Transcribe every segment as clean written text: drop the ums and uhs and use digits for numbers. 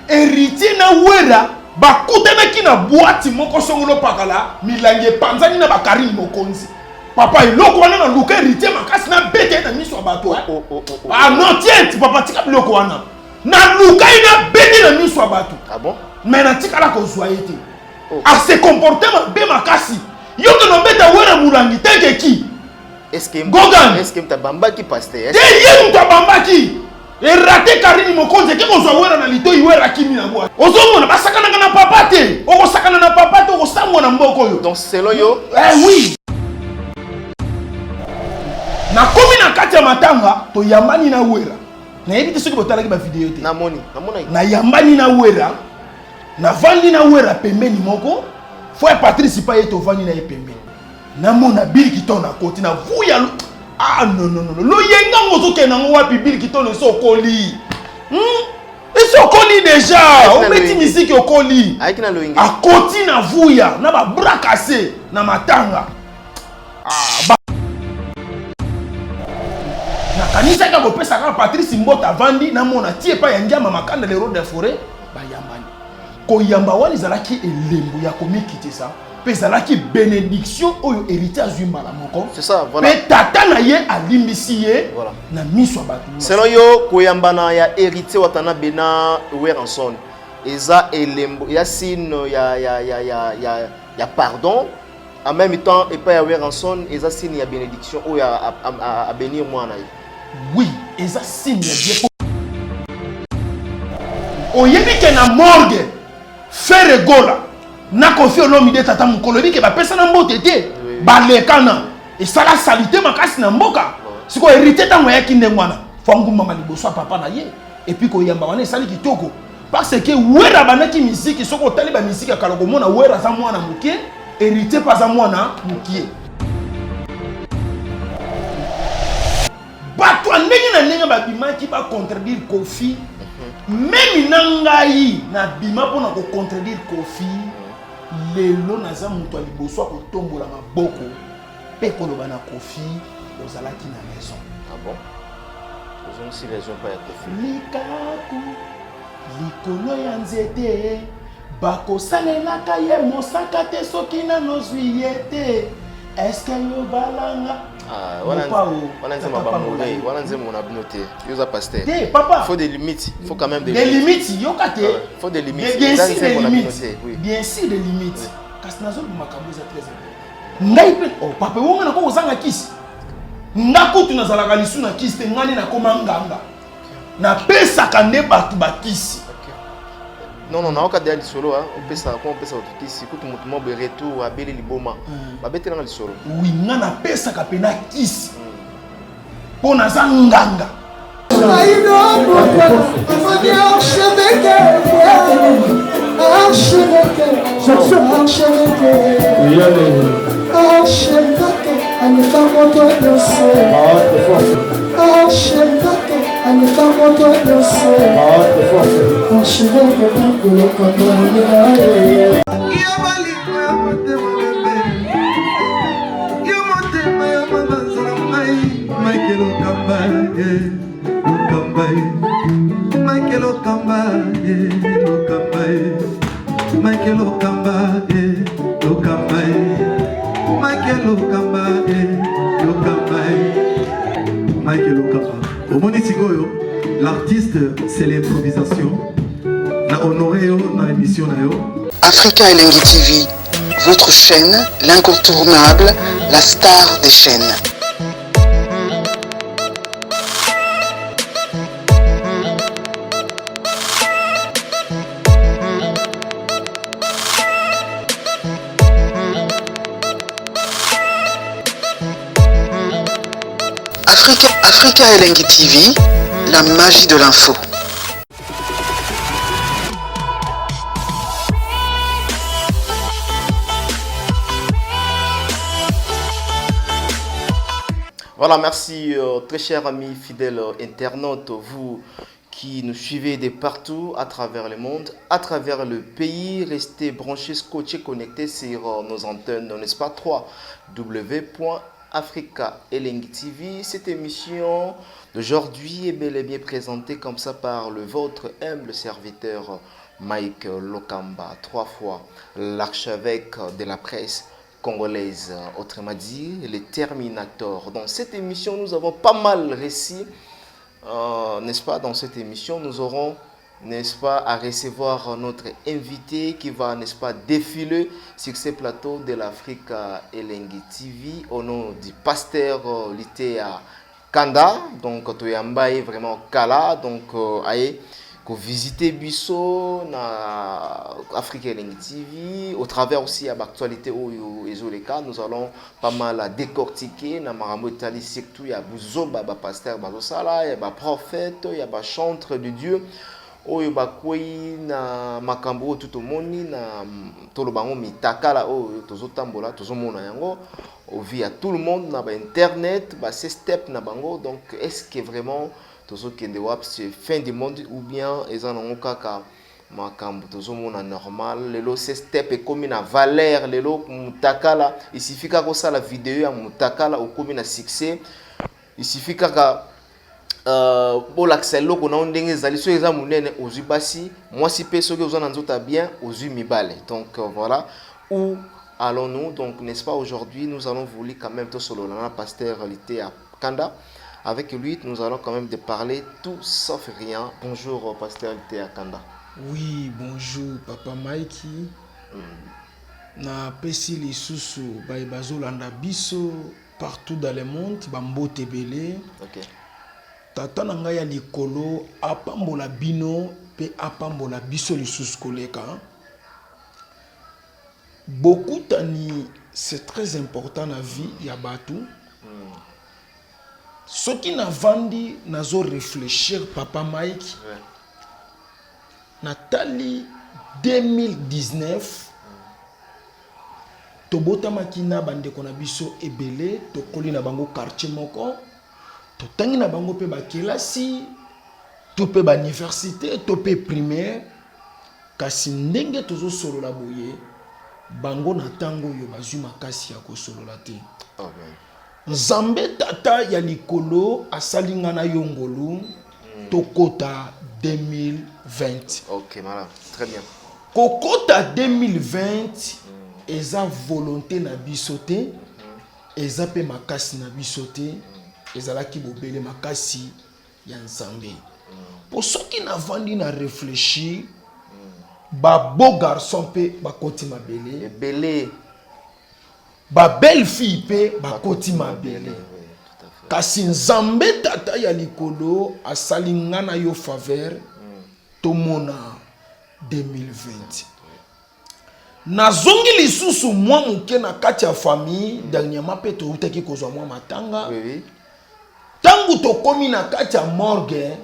Héritier na Wera bakutanaki na boîte moko songolo pakala, milangi epanzani na bakarine mokonzi. Papa, eloko wana na luka Héritier makasi na bete na miso ya bato. Oh, oh, oh, Ah non, tiens, papa, tika biloko wana. Na luka ye na bete na miso ya bato. Ah bon? Mais natikala kozwa ye te. A se comporter mabe makasi. Yo ke nobeta Wera mulangi teke ki? Est-ce que Gogan. Est-ce que mtabambaki pasteur? Te ye moto abambaki. Erate Karine Mokonzi eke kozwa Wera na litoi, Wera akimi na bwa. Ozomona basakanaka na papa te. Okosakana na papa te, okosambwa na mboka oyo. Donc selon yo? Eh oui. Nakomi na kati ya matanga, toyambani na Wera. Nayebi te soki botalaki ba video te. Namoni, namonaki. Nayambani na Wera. Navandi na Wera pembeni moko. Frère Patrice pa ye tovandi na ye pembeni. Namona Bill Kiton akoti na vuya. Ah non non non. Loyenga ngo ozokende nango wapi Bill Kiton esi okoli. Esi okoli déjà. Obeti musique okoli. Ayaki na loyenge. Akoti na vuya na ba bras cassés na matanga. Ah ba nakanisaki akopesa kaka Patrice Mbota avandi namona tie epai ya Ngiama Makanda le roi de la forêt bayambani. Koyamba wana ezalaki elembo ya komikitisa mpe ezalaki bénédiction oyo héritier azwi mbala moko. C'est ça, voilà. Mpe tata na ye alimbisi ye Voilà. na miso ya bato nyonso. Selon yo, koyambana ya héritier Watanabe na Werrason eza elembo ya signe ya pardon, en même temps epai ya Werrason eza signe ya bénédiction oyo a bénir mwana ye. Oui, eza signe ya Dieu. Oyebi ke na morgue Ferre Gola na Koffi Olomide tata mokolo oyebi ke bapesana mbote te, balekana esala salite makasi na mboka. Sikoyo héritier ntango ayaki ndenge wana fo angumbama liboso ya papa na ye, et puis koyamba wana esali kitoko parce que Wera abandaki miziki. Soki otali ba miziki ya kala komona Wera aza mwana moke, héritier mpe aza mwana mokie. Bato ya ndenge na ndenge babimaki bacontredire Koffi. Meme na ngai nabima mpona kocontredire Koffi. Lelo naza moto ya liboso ya kotombola maboko mpe koloba na Koffi ozalaki na raison. Ah bon? Ozongisi raison pa ya Koffi. Likaku likolo ya nzete bakosalelaka ye mosaka te soki nano ozwi ye te. Est-ce que yo balanga? Ah, wana nzembo Tata ba Pambola mauvais, yo. wana nzembo na bino te. Yo oza pasteur. Te, papa. Faut des limites, faut quand même des Des limites, yoka te. Ah, faut des limites. Bien Eza sûr des nzembo na bino limites. te, oui. Bien sûr des limites. Kasi nazoloba makambo eza très important. Ngai mpe, oh papa, wonga nako kozanga kisi. Nga kutu nazalaka lisu na kisi te, ngai nde nakoma nganga. Napesaka nde bato bakisi. Non, non, naoka deya lisolo, hein. Opesa, ko opesa bato kisi, kutu motu moko boye retour abeli liboma. Babetelanga lisolo. Oui, nga napesaka mpe na kisi. Mpo naza nganga. Omoni sikoyo, l'artiste c'est l'improvisation. Na honoré yo na émission na yo. Africa Elengi TV, votre chaîne, l'incontournable, la star des chaînes. Africa Elengi TV, la magie de l'info. Voilà, merci très chers amis fidèles internautes, vous qui nous suivez de partout à travers le monde, à travers le pays, restez branchés, scotchés, connectés sur nos antennes, n'est-ce pas, trois W point Africa Elengi TV. Cette émission d'aujourd'hui est bel et bien présentée comme ça par le vôtre humble serviteur Mike Lokamba, trois fois l'archevêque de la presse congolaise, autrement dit le Terminator. Dans cette émission, nous avons pas mal récits, n'est-ce pas? Dans cette émission, nous aurons, n'est-ce pas, à recevoir notre invité qui va, n'est-ce pas, défiler sur ce plateau de l'Afrique Elengi TV au nom du pasteur Litea Kanda. Donc, toyamba ye vraiment kala, donc, aye ko visiter biso na Afrique Elengi TV au travers aussi ya actualité oyo ezoleka. Nous allons pas mal décortiquer na makambo etali surtout ya buzoba ba pasteur bazosala, ya ba prophète, ya ba chantre de Dieu oyo bakwei na makambo oyo tu tomoni na toloba yango mitakala oyo tozotambola, tozomona yango au vu ya tout le monde na ba internet, ba step na bango. Donc, est ce que vraiment tozokende wapi? C'est fin du monde ou bien eza nango kaka makambo tozomona normal? Lelo se step ekomi na valeur. Lelo mutakala, il suffit kaka osala video ya mutakala, okomi na succès. Il suffit kaka bolakisa eloko na yo ndenge ezali. Soki eza monene, ozwi basi, mwasi mpe soki oza na nzoto ya bien, ozwi mibale. Donc voilà où allons-nous. Donc, n'est-ce pas, aujourd'hui nous allons voulu quand même tosolola na pasteur Litea Kanda. Avec lui, nous allons quand même de parler tout sauf rien. Bonjour, pasteur Litea Kanda. Oui, bonjour, papa Mikey. Napesi lisusu baye bazolanda biso partout dans le monde bambote ebele. Tata na ngai ya likolo apambola bino mpe apambola biso lisusu koleka. Bokutani, c'est très important na vie ya bato. Soki navandi, nazo réfléchir, papa Mike, natali 2019, tobotamaki na bandeko na biso ebele, tokoli na bango quartier moko, totangi na bango mpe bakelasi to mpe bauniversité to mpe primaire. Kasi ndenge tozosolola boye, bango na ntango oyo bazwi makasi ya kosolola te. Amen. Nzambe tata ya likolo asali nga na yo ngolu, tokota 2020. Ok, voilà, très bien. Kokota 2020 eza volonté na biso te, eza mpe makasi na biso te, ezalaki bobele makasi ya Nzambe. Mpo soki navandi na réfléchir, babeau garçon mpe bakoti mabele ebele, babelle fille mpe bakoti mabele. Oui, tout à fait. Kasi Nzambe tata ya likolo asali nga na yo faveur, tomona 2020. Nazongi lisusu mwa moke na kati ya famille. Dernièrement mpe toutaki kozwa mwa matanga. Ntango tokómi na kati ya morgue,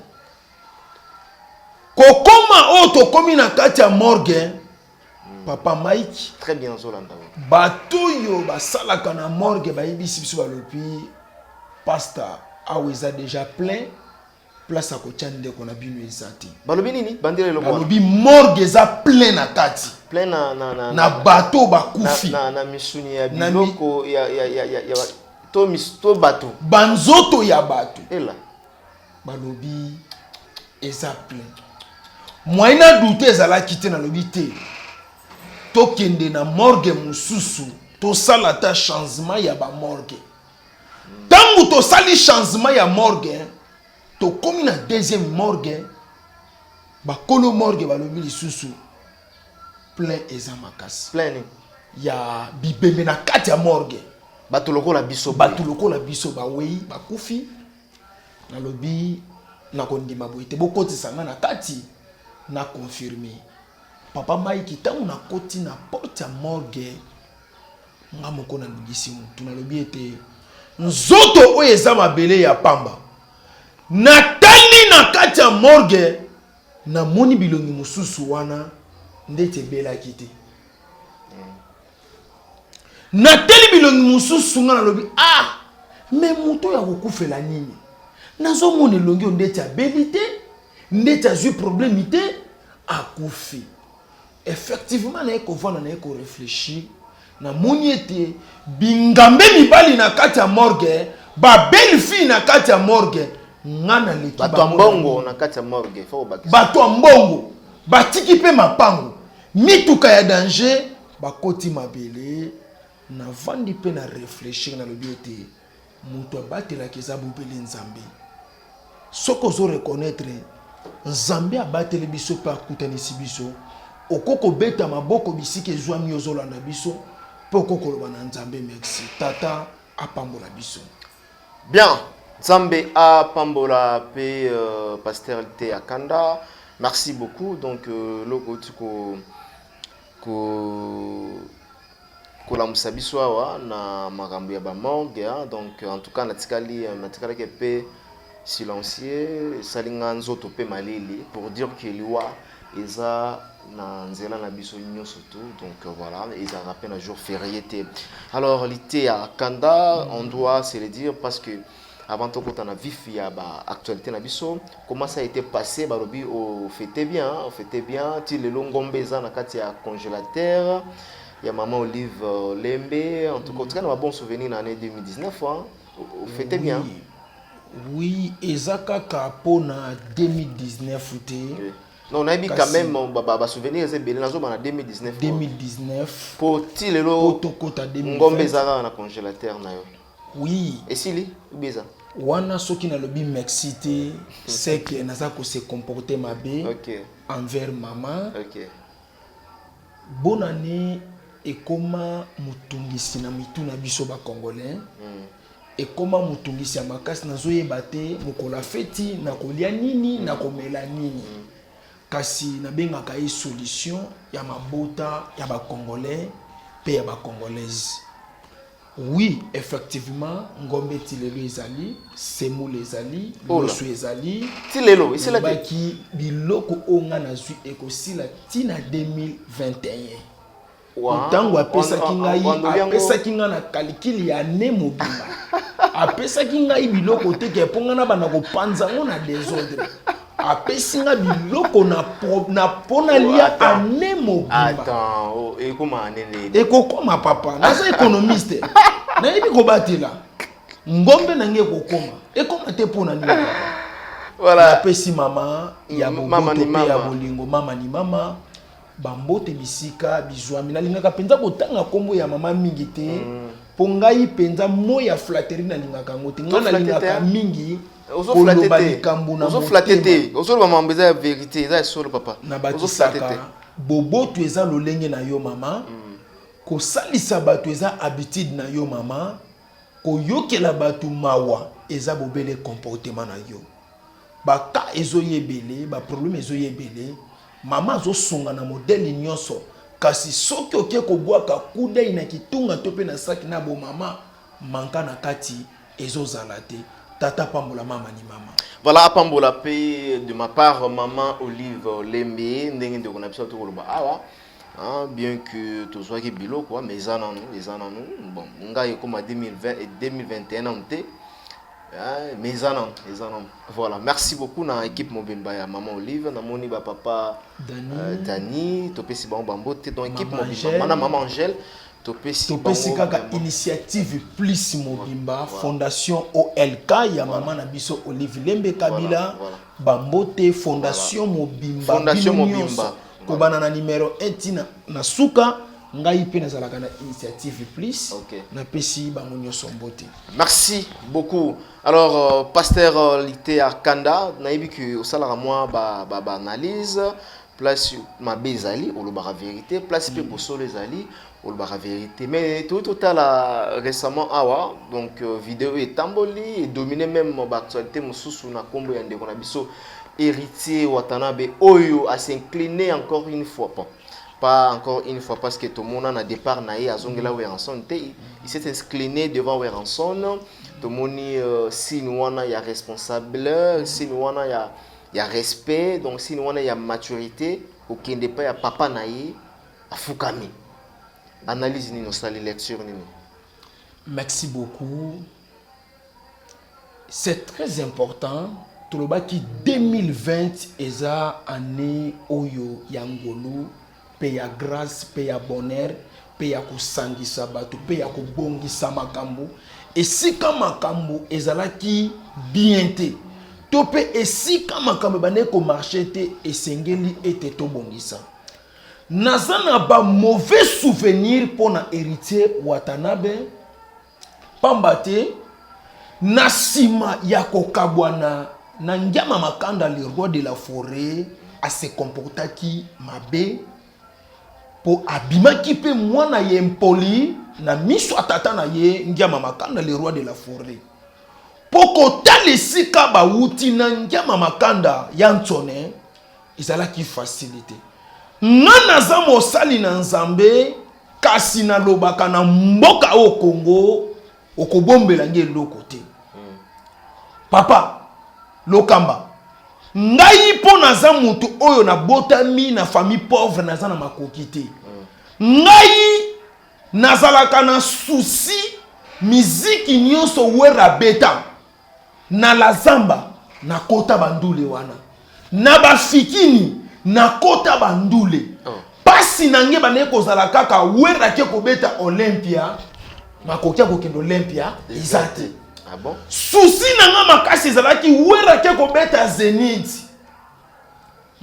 kokóma oyo tokómi na kati ya morgue, papa Mike, Très bien, Zolanda. Bato oyo basalaka na morgue bayebisi biso, balobi: "Pasteur, awa eza déjà plein, place ya kotia ndeko na bino eza te." Balobi nini? Bandela eloko wana. Balobi morgue eza plein na kati. Plein na Na bato oyo bakufi. Na misuni ya Na biloko ya to bato. Banzoto ya bato. Ela. Balobi eza plein, moyen na doute ezalaki te. Nalobi te, tokende na morgue mosusu, tosala ata changement ya bamorgue. Ntango tosali changement ya morgue, tokómi na deuxième morgue, bakolo morgue balobi lisusu plein eza makasi. Plein nini? Ya bibembe na kati ya morgue. Bato lokola biso. Bato lokola biso bawei, bakufi. Nalobi nakondima boye te, bokotisa nga na kati na confirme. Papa Mike, ntango nakoti na porte ya morgue, nga moko naningisi motu, nalobi ete nzoto oyo eza mabele ya pamba. Natali na kati ya morgue, namoni bilongi mosusu wana ndeti ebelaki te. Nateli bilongi mosusu, nga nalobi: "Ah, mais moto oyo akokufela nini? Nazomona elongi oyo ndeti abeli te, ndeti azwi problème te, akufi." Effectivement, naye kovanda, naye koréfléchir. Namoni ete bingambe mibali na kati ya morgue, ba belle fille na kati ya morgue, nga naleki bato ya mbongo na kati ya morgue, faut kobakisa bato ya mbongo batiki mpe mapango, mituka ya danger, bakoti mabele. Navandi mpe na reflechir, nalobi ete moto abatelaka eza bobele Nzambe. Soki ozo reconnaître Nzambe abateli biso mpe akutanisi biso, okoki kobeta maboko bisika ezwami ozolanda biso mpe okoki koloba na Nzambe merci. Tata apambola biso. Bien, Nzambe apambola pe euh, Pasteur Lite Akanda. Merci beaucoup. Donc euh, loko ko ko kolamusa biso awa na makambo ya ba morgue hein. Donc en tout cas natikali natikalaki pe silencieux, esali nga nzoto pe malili pour dire que liwa eza na nzela na biso nyonso tout. Donc voilà, ezalaka pe na jour férié te. Alors liteya kanda, on doit se le dire parce que avant tokota na vif ya ba actualité na biso, comment ça a été passé? Balobi o fêtait bien, o fêtait bien ti lelo ngombe eza na kati ya congélateur ya maman Olive Lembe. En tout cas, en tout cas, na bon souvenir na année 2019, hein, o fêtait bien. Oui, eza kaka pona 2019 te. Oui. Non, nayebi quand même ba, ba, ba souvenir eza ebele, nazoba na 2019. 2019. Po ti lelo po tokota 2020. Ngombe eza kaka na congélateur na yo. Oui. Esili ubeza. Wana soki nalobi merci te, c'est que naza ko se comporter mabe okay. envers maman. Okay. Bonne année ekoma motungisi na mitu na biso ba congolais. Ekoma motungisi ya makasi, nazoyeba te mokolo ya feti nakolia nini, nakomela nini. Kasi nabengaka ye solution ya mabota ya ba congolais pe ya ba congolaises. Oui, effectivement, ngombe ti lelo ezali, semoule ezali, loso ezali. Ti lelo esila te. Nalobaki biloko oyo nga nazwi ekosila ti na 2021. Ntango apesaki ngai, apesaki ngai na calcul ya année mobimba. Apesaki ngai biloko te ke mpo ngai nabanda kopanza yango na desordre. Apesi ngai biloko na pro, na mpo nalia année mobimba. Attends, oh, ekoma année nini? Ekokoma papa, naza économiste. Nayebi kobatela. Ngombe na ngai ekokoma. Ekoma te mpo na nini papa? Voilà. Napesi mama ya boboto mpe ya bolingo, mama ni mama. Ba mbote bisika bizuami. Nalingaka mpenza kotanga nkombo ya mama mingi te, mpo ngai mpenza mot ya flatterie nalingaka yango te. Ngai nalingaka mingi koloba likambo na motema. Ozoloba mambo eza ya verite, eza ya solo papa. Nabakisaka boboto eza lolenge na yo mama, kosalisa bato eza habitude na yo mama, koyokela bato mawa eza bobele comportement na yo. Ba cas ezoya ebele, ba problème ezoya ebele, mama azosunga na modèle nyonso, kasi soki oke kobwaka coup d'œil na kitunga to pe na sac na bo mama, manka na kati ezozala te. Tata pambola mama ni mama. Voilà, apambola pe de ma part maman Olive Lembe, ndenge ndeko na biso tokoloba awa. Hein, bien que tozwaki biloko, mais eza nanu, eza nanu. Bon, ngai ekoma 2020 et 2021 nanu te. Hein, mais eza nanu, eza nanu. Voilà, merci beaucoup na équipe mobimba ya maman Olive, namoni ba papa Dani, Dani, topesi bango bambote, donc équipe Maman mobimba, Angèle. mana maman Angèle, topesi topesi bango kaka vraiment. initiative plus mobimba, fondation OLK ya mama na biso Olive Lembe Kabila, Voilà, voilà. bambote fondation mobimba, Fondation bino mobimba. nyonso. Voilà. Kobanda na numéro 1 ti na suka, ngai pe nazalaka na initiative plus, napesi bango nyonso mbote. Merci beaucoup. Alors, pasteur Lite Akanda, nayebi que osalaka mwa ba, ba analyse, place mabe ezali, olobaka vérité, place pe bosolo ezali, olobaka vérité. Mais tout totala récemment awa, donc vidéo etamboli et dominé même ba actualité mosusu na kombo ya ndeko na biso Héritier Watanabe oyo a s'incliner encore une fois. Bon, pas encore une fois parce que tout le monde a départ na ye azongela Werrason te, il s'est incliné devant Werrason. Tout le monde, signe wana ya responsable, signe wana ya respect, donc signe wana ya maturité, okende pa ya papa na ye afukami. Analyse nini osali, lecture nini? Merci beaucoup. C'est très important. Tolobaki 2020 eza année oyo ya ngolu mpe ya grâce mpe ya bonheur mpe ya kosangisa bato mpe ya kobongisa makambo esika makambo ezalaki bien te to mpe esika makambo ebandaki komarche te, esengeli ete tobongisa. Naza na ba mauvais souvenir mpo na Héritier Watanabe, pamba te na nsima ya kokabwana na Ngiama Makanda, le roi de la forêt, ase comportaki mabe mpo abimaki mpe mwana ye impoli na miso ya tata na ye Ngiama Makanda, le roi de la forêt, mpo kotala esika bawuti na Ngiama Makanda ya Nsone ezalaki facilité. Nga naza mosali na Nzambe, kasi nalobaka na mboka oyo Congo, okobombela nge eloko te. Papa Lokamba, ngai mpo naza moto oyo nabotami na famille pauvre, naza na makoki te. Ngai nazalaka na souci miziki nyonso Wera beta na la zamba, nakota bandule wana na bafikini, nakota bandule. Pasi na nge bandeki kozala kaka Wera ke kobeta Olympia, makoki ya kokende Olympia eza te. Ah bon? Souci na nga makasi ezalaki Wera ke kobeta Zénith,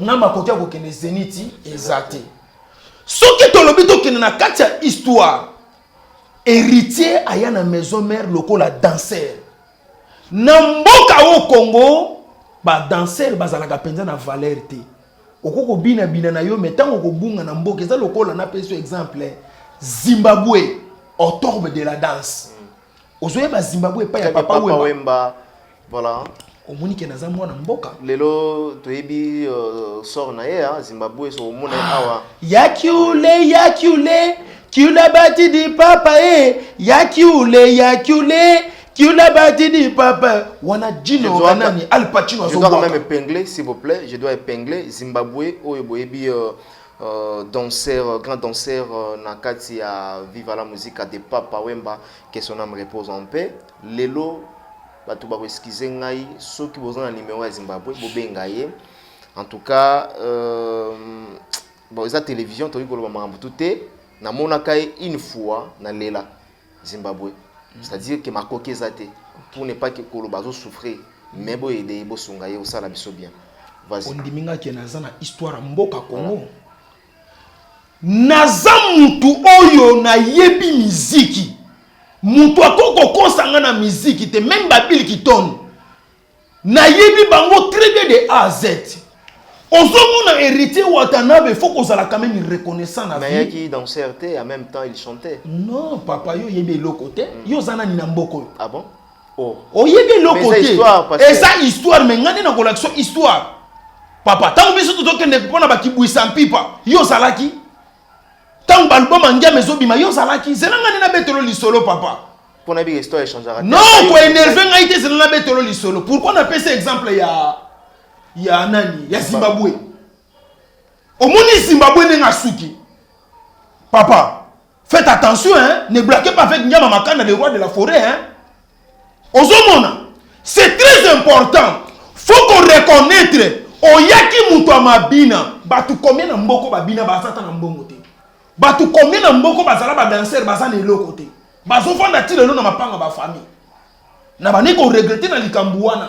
nga makoki ya kokende Zénith eza te. Soki tolobi tokende na kati ya histoire, Héritier aya na maison mère lokola danseur. Na mboka oyo Congo, badanseur bazalaka mpenza na valeur te. Okoki kobinabina na yo, mais ntango okobunga na mboka eza lokola, napesi yo exemple, Zimbabwe, otorbe de la danse. Ozoyeba Zimbabwe epai ya Papa Papa Wemba. Wemba, voilà. Omoni ke naza mwana mboka. Lelo toyebi sort na ye, ah, Zimbabwe so omona ye awa. Yakiule yakiule kiula bati di papa e, yakiule yakiule kiula bati di papa wana Gino nani, Al Pacino. Je dois quand azobwaka. même épingler, s'il vous plaît. Je dois épingler Zimbabwe, oyo boyebi danseur, grand danseur na kati ya Viva la Musica de Papa Wemba, que son âme repose en paix. Lelo, bato bako excuser ngai, soki boza na numéro ya Zimbabwe, bobenga ye. En tout cas, bon, eza télévision, tokoki koloba makambo tu te. Namonaka ye une fois na lela Zimbabwe. C'est-à-dire que makoki eza te. Pour ne pas que koloba azosouffrir, mais boyede ye, bosunga ye, osala biso bien. Vas-y. Ondimi nga ke naza na histoire ya mboka Congo, naza mutu oyo nayebi miziki, mutu akoki kokosa nga na miziki te. Même babili kitone, nayebi bango très bien de A à Z. Ozomona Héritier Watanabe, faut kozala quand même reconnaissant na Mais vie. ayaki danseur te, en même temps il chantait. Non papa, yo oyebi eloko te. Yo oza nani na mboka oyo? Ah bon? Oh. Oyebi eloko Mais eza te. histoire, pasteur. Eza histoire, mais ngai nde nakolakisa histoire, papa. Ntango biso tozokende mpona bakibwisa mpipa, yo ozalaki? Ntango baalbum ya Ngiama ezobima, yo ozalaki? Zela ngai nde nabetelo lisolo, papa. Mpo nayebi histoire echangeaka te. Non, koénerver ngai te. Zela nabetelo lisolo. Pourquoi napesi exemple ya nani, ya Zimbabwe? Omoni Zimbabwe ndenge asuki, papa. Faites attention, hein, ne blaguez pas avec Ngiama Makanda, le roi de la forêt, hein. Ozomona, c'est très important, faut qu'on reconnaître oyaki moto ya mabina. Bato combien na mboko babina, baza ata na mbongo te? Bato combien na mboko bazala badanseur, baza na eloko te, bazovanda ti lelo na mapanga bafamille? Na bandi koregretter na likambo wana.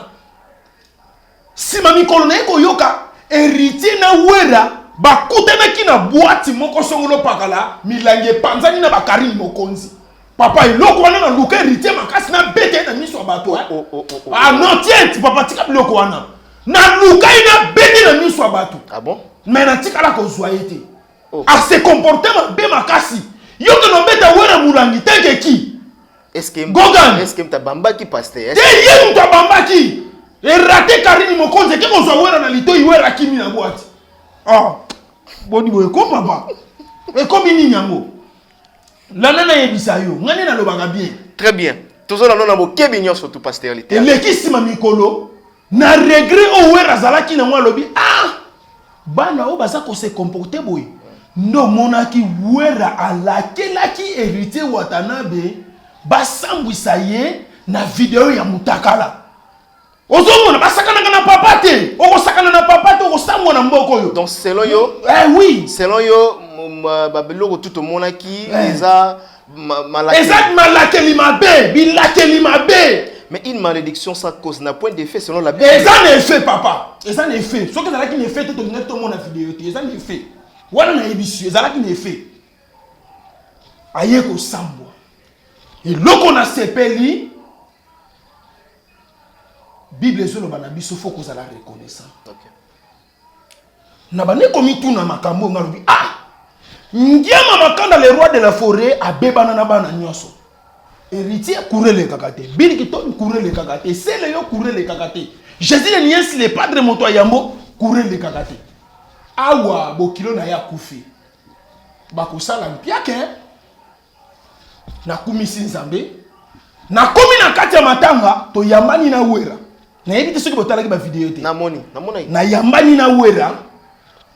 Nsima mikolo naye koyoka Héritier na Wera bakutanaki na boîte moko songolo pakala, milangi epanzani na bakarine mokonzi. Papa, eloko wana naluka Héritier makasi, nabeta ye na miso ya bato, eh. Oh, oh, oh, oh. Ah non, tiens papa, tika biloko wana. Naluka ye, nabete na miso ya bato. Ah bon? Mais natikala kozwa ye te. Oh. Ase comporte mabe makasi. Yo ke nobeta Wera molangi teke ki Est-ce que Gogan. Est-ce que mtabambaki, pasteur? Te, ye moto abambaki, erate Karini Mokonzi eke kozwa Wera na litoi, Wera akimi na boîte. Ah, boni boye ko papa, ekomi nini yango? Landa nayebisa yo, ngai nde nalobaka bien. Très bien. Tozolanda na bokebi nyonso tu, pasteur Liteya. Eleki nsima mikolo, na regret oyo Wera azalaki nango, alobi: ah, bana oyo baza kose comporter boye. Nde omonaki Wera alakelaki Héritier Watanabe basambwisa ye na video ya mutakala. Ozomona, basakanaka na papa te. Okosakana na papa te, okosambwa na mboka oyo. Donc selon yo, Eh oui. selon yo, Babiloko tu tomonaki eza malakeli. Eza malakeli mabe, bilakeli mabe. Mais une malédiction sans cause n'a point d'effet selon la Bible. Eza na effet, papa, eza na effet. Soki ezalaki na effet te, tolingaki tomona video te. Eza na effet wana, nayebisi yo, ezalaki na effet. Aye kosambwa, eloko nasepeli, Bible ezoloba na biso faut kozala reconnaissant. Na bandi komituna makambo oyo, ngalobi: ah, Ngiama Makanda, le roi de la forêt, abebana na bana nyonso. Héritier, cour elekaka te. Bill Kitoni, cour elekaka te. Sele yo, cour elekaka te. Jésus de Nies, le padre, moto ya yambo, cour elekaka te. Awa bokilo na ye akufi, bakosala mpiake. Nakumisi Nzambe, nakomi na kati ya matanga, toyambani na Wera. Nayebi te soki botalaki bavideo te. Namoni, namonaki. Nayambani na Wera,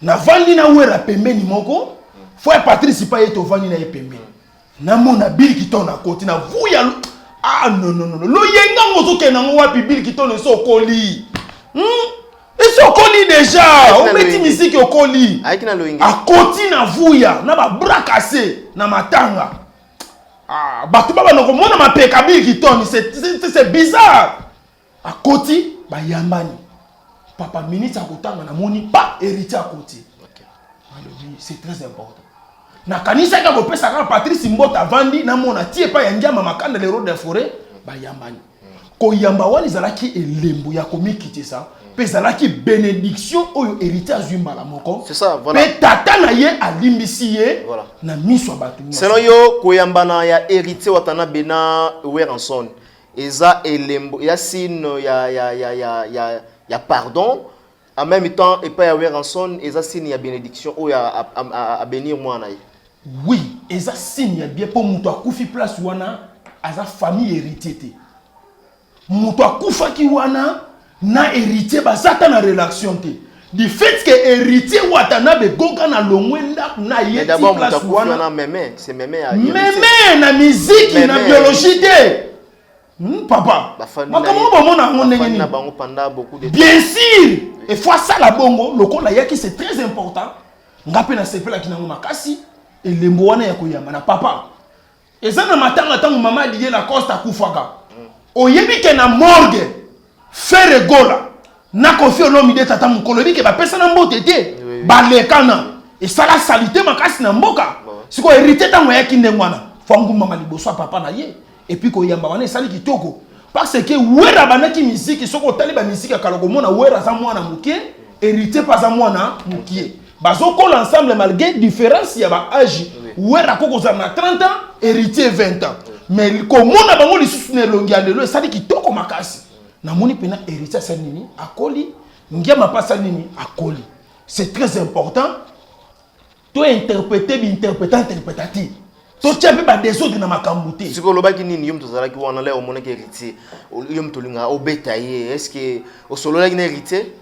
navandi na Wera pembeni moko fo ya Patrice pa ye, tovandi na ye pembeni, namona Bill Kiton akoti na vuya. Ah, non, non, non, loyenga ngo ozokende yango wapi? Bill Kiton, esi okoli, Esi okoli déjà, obeti misiki, okoli. Ayaki na loyenge. Akoti na vuya na babras cassé na matanga. Ah, bato babanda komona mapeka Bill Kiton, c'est bizarre. Akoti, bayambani, papa minute akotanga, namoni pa Héritier akoti. Alobi: c'est très important. Nakanisaki akopesa kaka Patrice Mbota, avandi, namona ti epai ya Ngiama Makanda, le roi de forêt, bayambani. Koyamba wana ezalaki elembo ya komikitisa mpe ezalaki bénédiction oyo Héritier azwi mbala moko. C'est ça, voilà. Mpe tata na ye alimbisi ye na miso ya bato nyonso. Selon yo, koyambana ya Héritier Watanabe na Werrason eza elembo ya signe ya pardon, en même temps epai ya Werrason eza signe ya bénédiction oyo abénir mwana ye? Oui, eza signe ya bien, mpo moto akufi place wana aza famille Héritier te. Moto akufaki wana na Héritier baza ata na relation te. Du fait que Héritier Watanabe egoka na longwe ndako na ye ti place wana. Meme, c'est meme ya meme na miziki na biologie te. Papa, makambo bomona yango ndenge nini? Bango pendant beaucoup de Bien sûr, il faut asala bongo lokola ayaki, c'est très important. Nga mpe nasepelaki nango makasi. Elembo wana ya koyamba na papa eza na matanga. Ntango mama Didier Lacoste akufaka, oyebi ke na morgue, Ferre Gola na Koffi Olomide, tata mokolo, oyebi ke bapesana mbote te, balekana, esala saleté makasi na mboka. Sikoyo Héritier, ntango ayaki ndenge wana, faut angumbama liboso ya papa na ye. Et puis koyamba wana esali kitoko, parce que Wera abandaki miziki. Soki otali bamiziki ya kala, komona Wera aza mwana moke, Héritier mpe aza mwana mokie, bazokola ensemble malgré différence ya baage. Wera ako kozala na 30 ans, Héritier 20 ans, mais komona bango lisusu na elongi ya lelo esali kitoko makasi. Namoni mpena Héritier asali nini? Akoli. Ngiama mpe asali nini? Akoli. C'est très important to interpréter, biinterpréta interprétative, totia mpe badésordre na makambo te. Sikoyo olobaki nini? Yo moto ozalaki wana, la omonaki Héritier, yo moto olingaka obeta ye, est ce que osololaki na Héritier?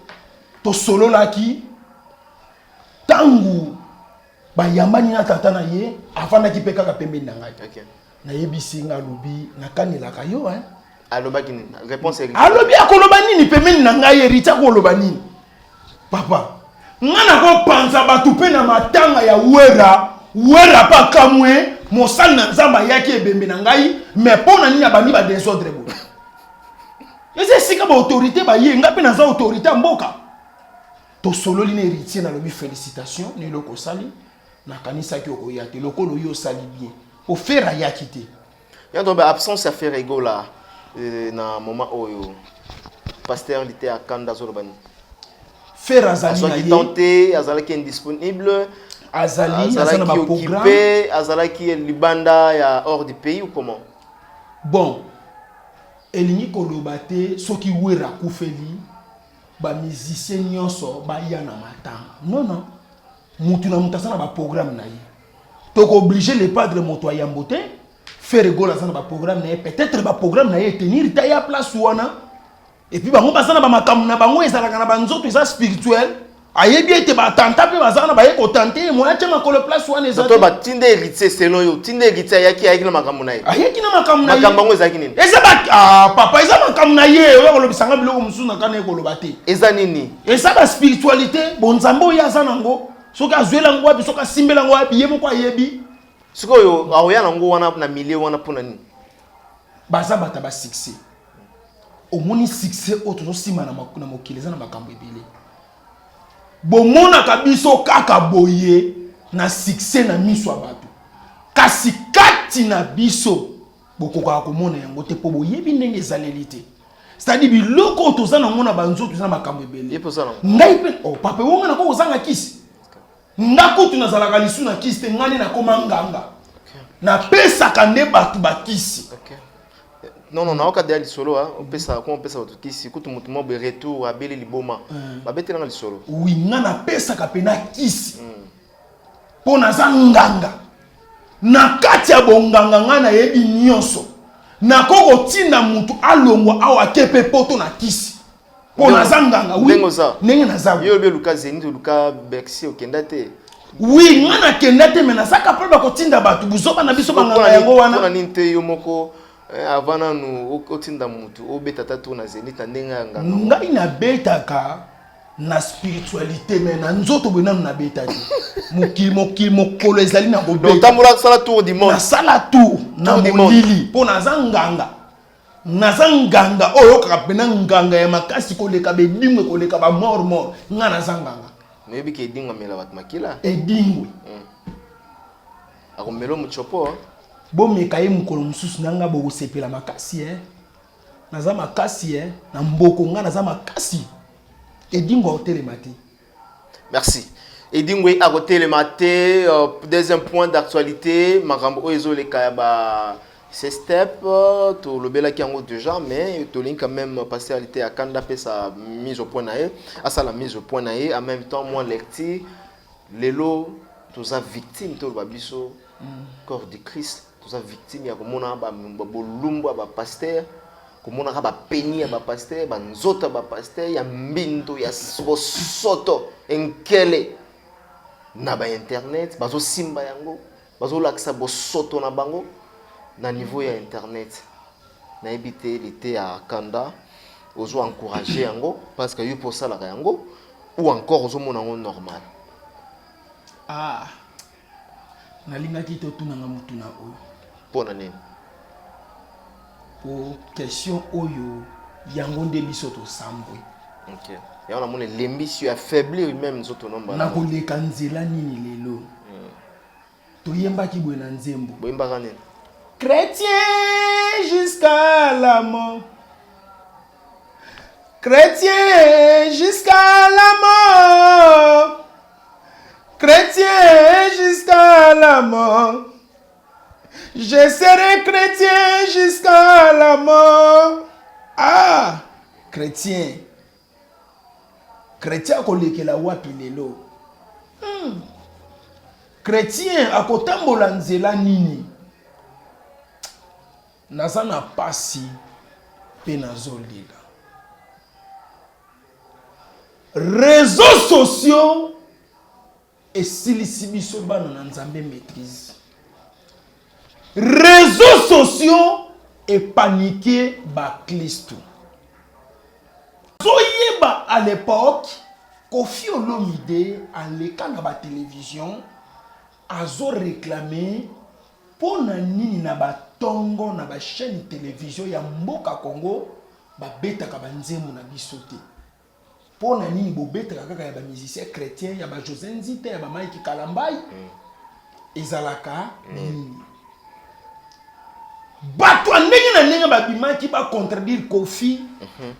Tosololaki. Ntango bayambani na tata na ye, afandaki mpe kaka pembeni na ngai. Nayebisi nga, alobi: nakanelaka yo, hein. Alobaki nini? Réponse? Alobi, akoloba nini pembeni na ngai? Héritier akoloba nini, papa? Nga nakopanza bato mpe na matanga ya Wera. Wera mpe akamwe, mosali na Nzambe ayaki ebembe na ngai, mais mpo na nini abandi badésordre boye? Eza esika baautorité baye, nga mpe naza autorité ya mboka. Tosololi na Héritier, nalobi: félicitation na eloko osali, nakanisaki okoya te, lokola oyo osali bien. Ofere ayaki te. Yango ba absence ya Ferre Gola na moment oyo, pasteur Lite Akanda azoloba nini? Ferre azali na ye tenté, azalaki indisponible. Azali, aza na baprogramme. Occupé, azalaki libanda ya hors du pays ou comment? Bon, elingi koloba te soki Wera akufeli, bamusicien nyonso baya na matanga. Non, non, mutu na mutu aza na baprogramme na ye. Tokoobliger le padre moto ayambo te. Ferre Gola aza na baprogramme na ye, peut-être baprogramme na ye etenir ta ya place wana. Et puis bango baza na bamakambo na bango, ezalaka na banzoto, eza spirituel. Ayebi ete batanta mpe baza wana, baye kotante moya tia makolo place wana eza to batinda Héritier. Selon yo, tinda Héritier ayaki, ayaki na makambo na ye. Ayaki na makambo na ye. Makambo yango ezalaki nini? Eza ba, ah, papa, eza makambo na ye oyo kolobisanga biloko mosusu na kana ye koloba te. Eza nini? Eza baspiritualité, bonzambe oyo aza nango. Soki azwela yango wapi, soki asimbela yango wapi, ye moko ayebi. Sikoyo akoya nango wana na milieu wana mpo na nini? Baza bato ya basuccès. Omoni succès oyo tozosima na mokili eza na makambo ebele. Bomonaka biso kaka boye na succès na miso ya bato, kasi kati na biso bokokaka komona yango te mpo boyebi ndenge ezaleli te. C'est-à-dire biloko oyo toza nango na banzoto eza na makambo ebele. Ngai mpe oh, papa ewonga nako kozanga kisi. Nga kutu nazalaka lisu na kisi te, ngai nde nakoma nganga. Napesaka nde bato bakisi. Okay. Non, non, naoka deya lisolo opesa koma opesa bato kisi kutu motu mwa boye retour abeli liboma babetelanga lisolo. Oui, nga napesaka mpena kisi mpo naza nganga. Na kati ya bonganga ngai nayebi nyonso. Nakoki kotinda motu alongwa awa ake mpe poto na kisi mpo naza nganga. Oui, ndenge naza yo oyebi oluka Zenith, oluka Bercy, okenda te. Oui, nga nakenda te, me naza capable ya kotinda bato. Buzoba na biso banganga yango wana. Mpona nini te yo moko avant nanu otinda motu obeta ta tour na Zenith na ndenge ya nganga? Ngai nabetaka na spiritualité, mais na nzoto boye nanu nabeta te. Mokili, mokili, mokolo ezali na kobetambola, sala tour du monde. Nasala tour na molili mpo naza nganga. Naza nganga oyo oyokaka mpena nganga ya makasi koleka bedingwe, koleka bamort mort. Nga naza nganga. Moyebi ke Edingwe amela bato makila? Edingwe akomela mochopo. Bomeka ye mokolo mosusu na nga, bokosepela makasi. Naza makasi na mboko, nga naza makasi. Edingwe akotelema te. Merci. Edingwe akotelema te. Deuxième point d'actualité, makambo oyo ezoleka ya ba ces step, tolobelaki yango déjà, mais tolingi quand même passer à ya kanda apesa mise au point na ye, asala mise au point na ye. En même temps, moi lecture lelo toza victime, toloba biso corps du Christ toza victime ya komona bolumbu ya bapasteur, komonaka bapeni ya bapasteur, banzoto ya bapasteur ya mbindo, ya bosoto, enkele na bainternet. Bazosimba yango, bazolakisa bosoto na bango na niveau ya internet. Nayebi te lite ya kanda ozo encourage yango parce que yo mpo osalaka yango, ou encore ozomona yango normal? Ah, nalingaki totunanga motuna oyo. Mpo na nini? Po question oyo yango nde biso tosambwe. Ok, yango namoni elembisi yo, affaiblir même nzoto nomba. Nakoleka nzela nini lelo? Toyembaki boye na nzembo. Boyembaka nini? Chrétien jusqu'à la mort, chrétien jusqu'à la mort, chrétien jusqu'à la mort, je serai chrétien jusqu'à la mort. Ah, chrétien, chrétien akolekela wapi lelo? Chrétien akotambola nzela nini? Naza na pasi mpe nazolela. Réseaux sociaux esilisi biso bana na Nzambe maîtrise. Réseaux sociaux epanike baklisto. Zoyeba, à l'époque Koffi Olomide aleka na batelevizio azoreklame mpo na nini na batongo na bachaîne télévision ya mboka Congo babetaka banzembo na biso te, mpo na nini bobetaka kaka ya bamusicien chrétien, ya bajosé Nzita, ya bamaiki Kalambai? Ezalaka nini? Bato ya ndenge na ndenge babimaki bacontredire Koffi.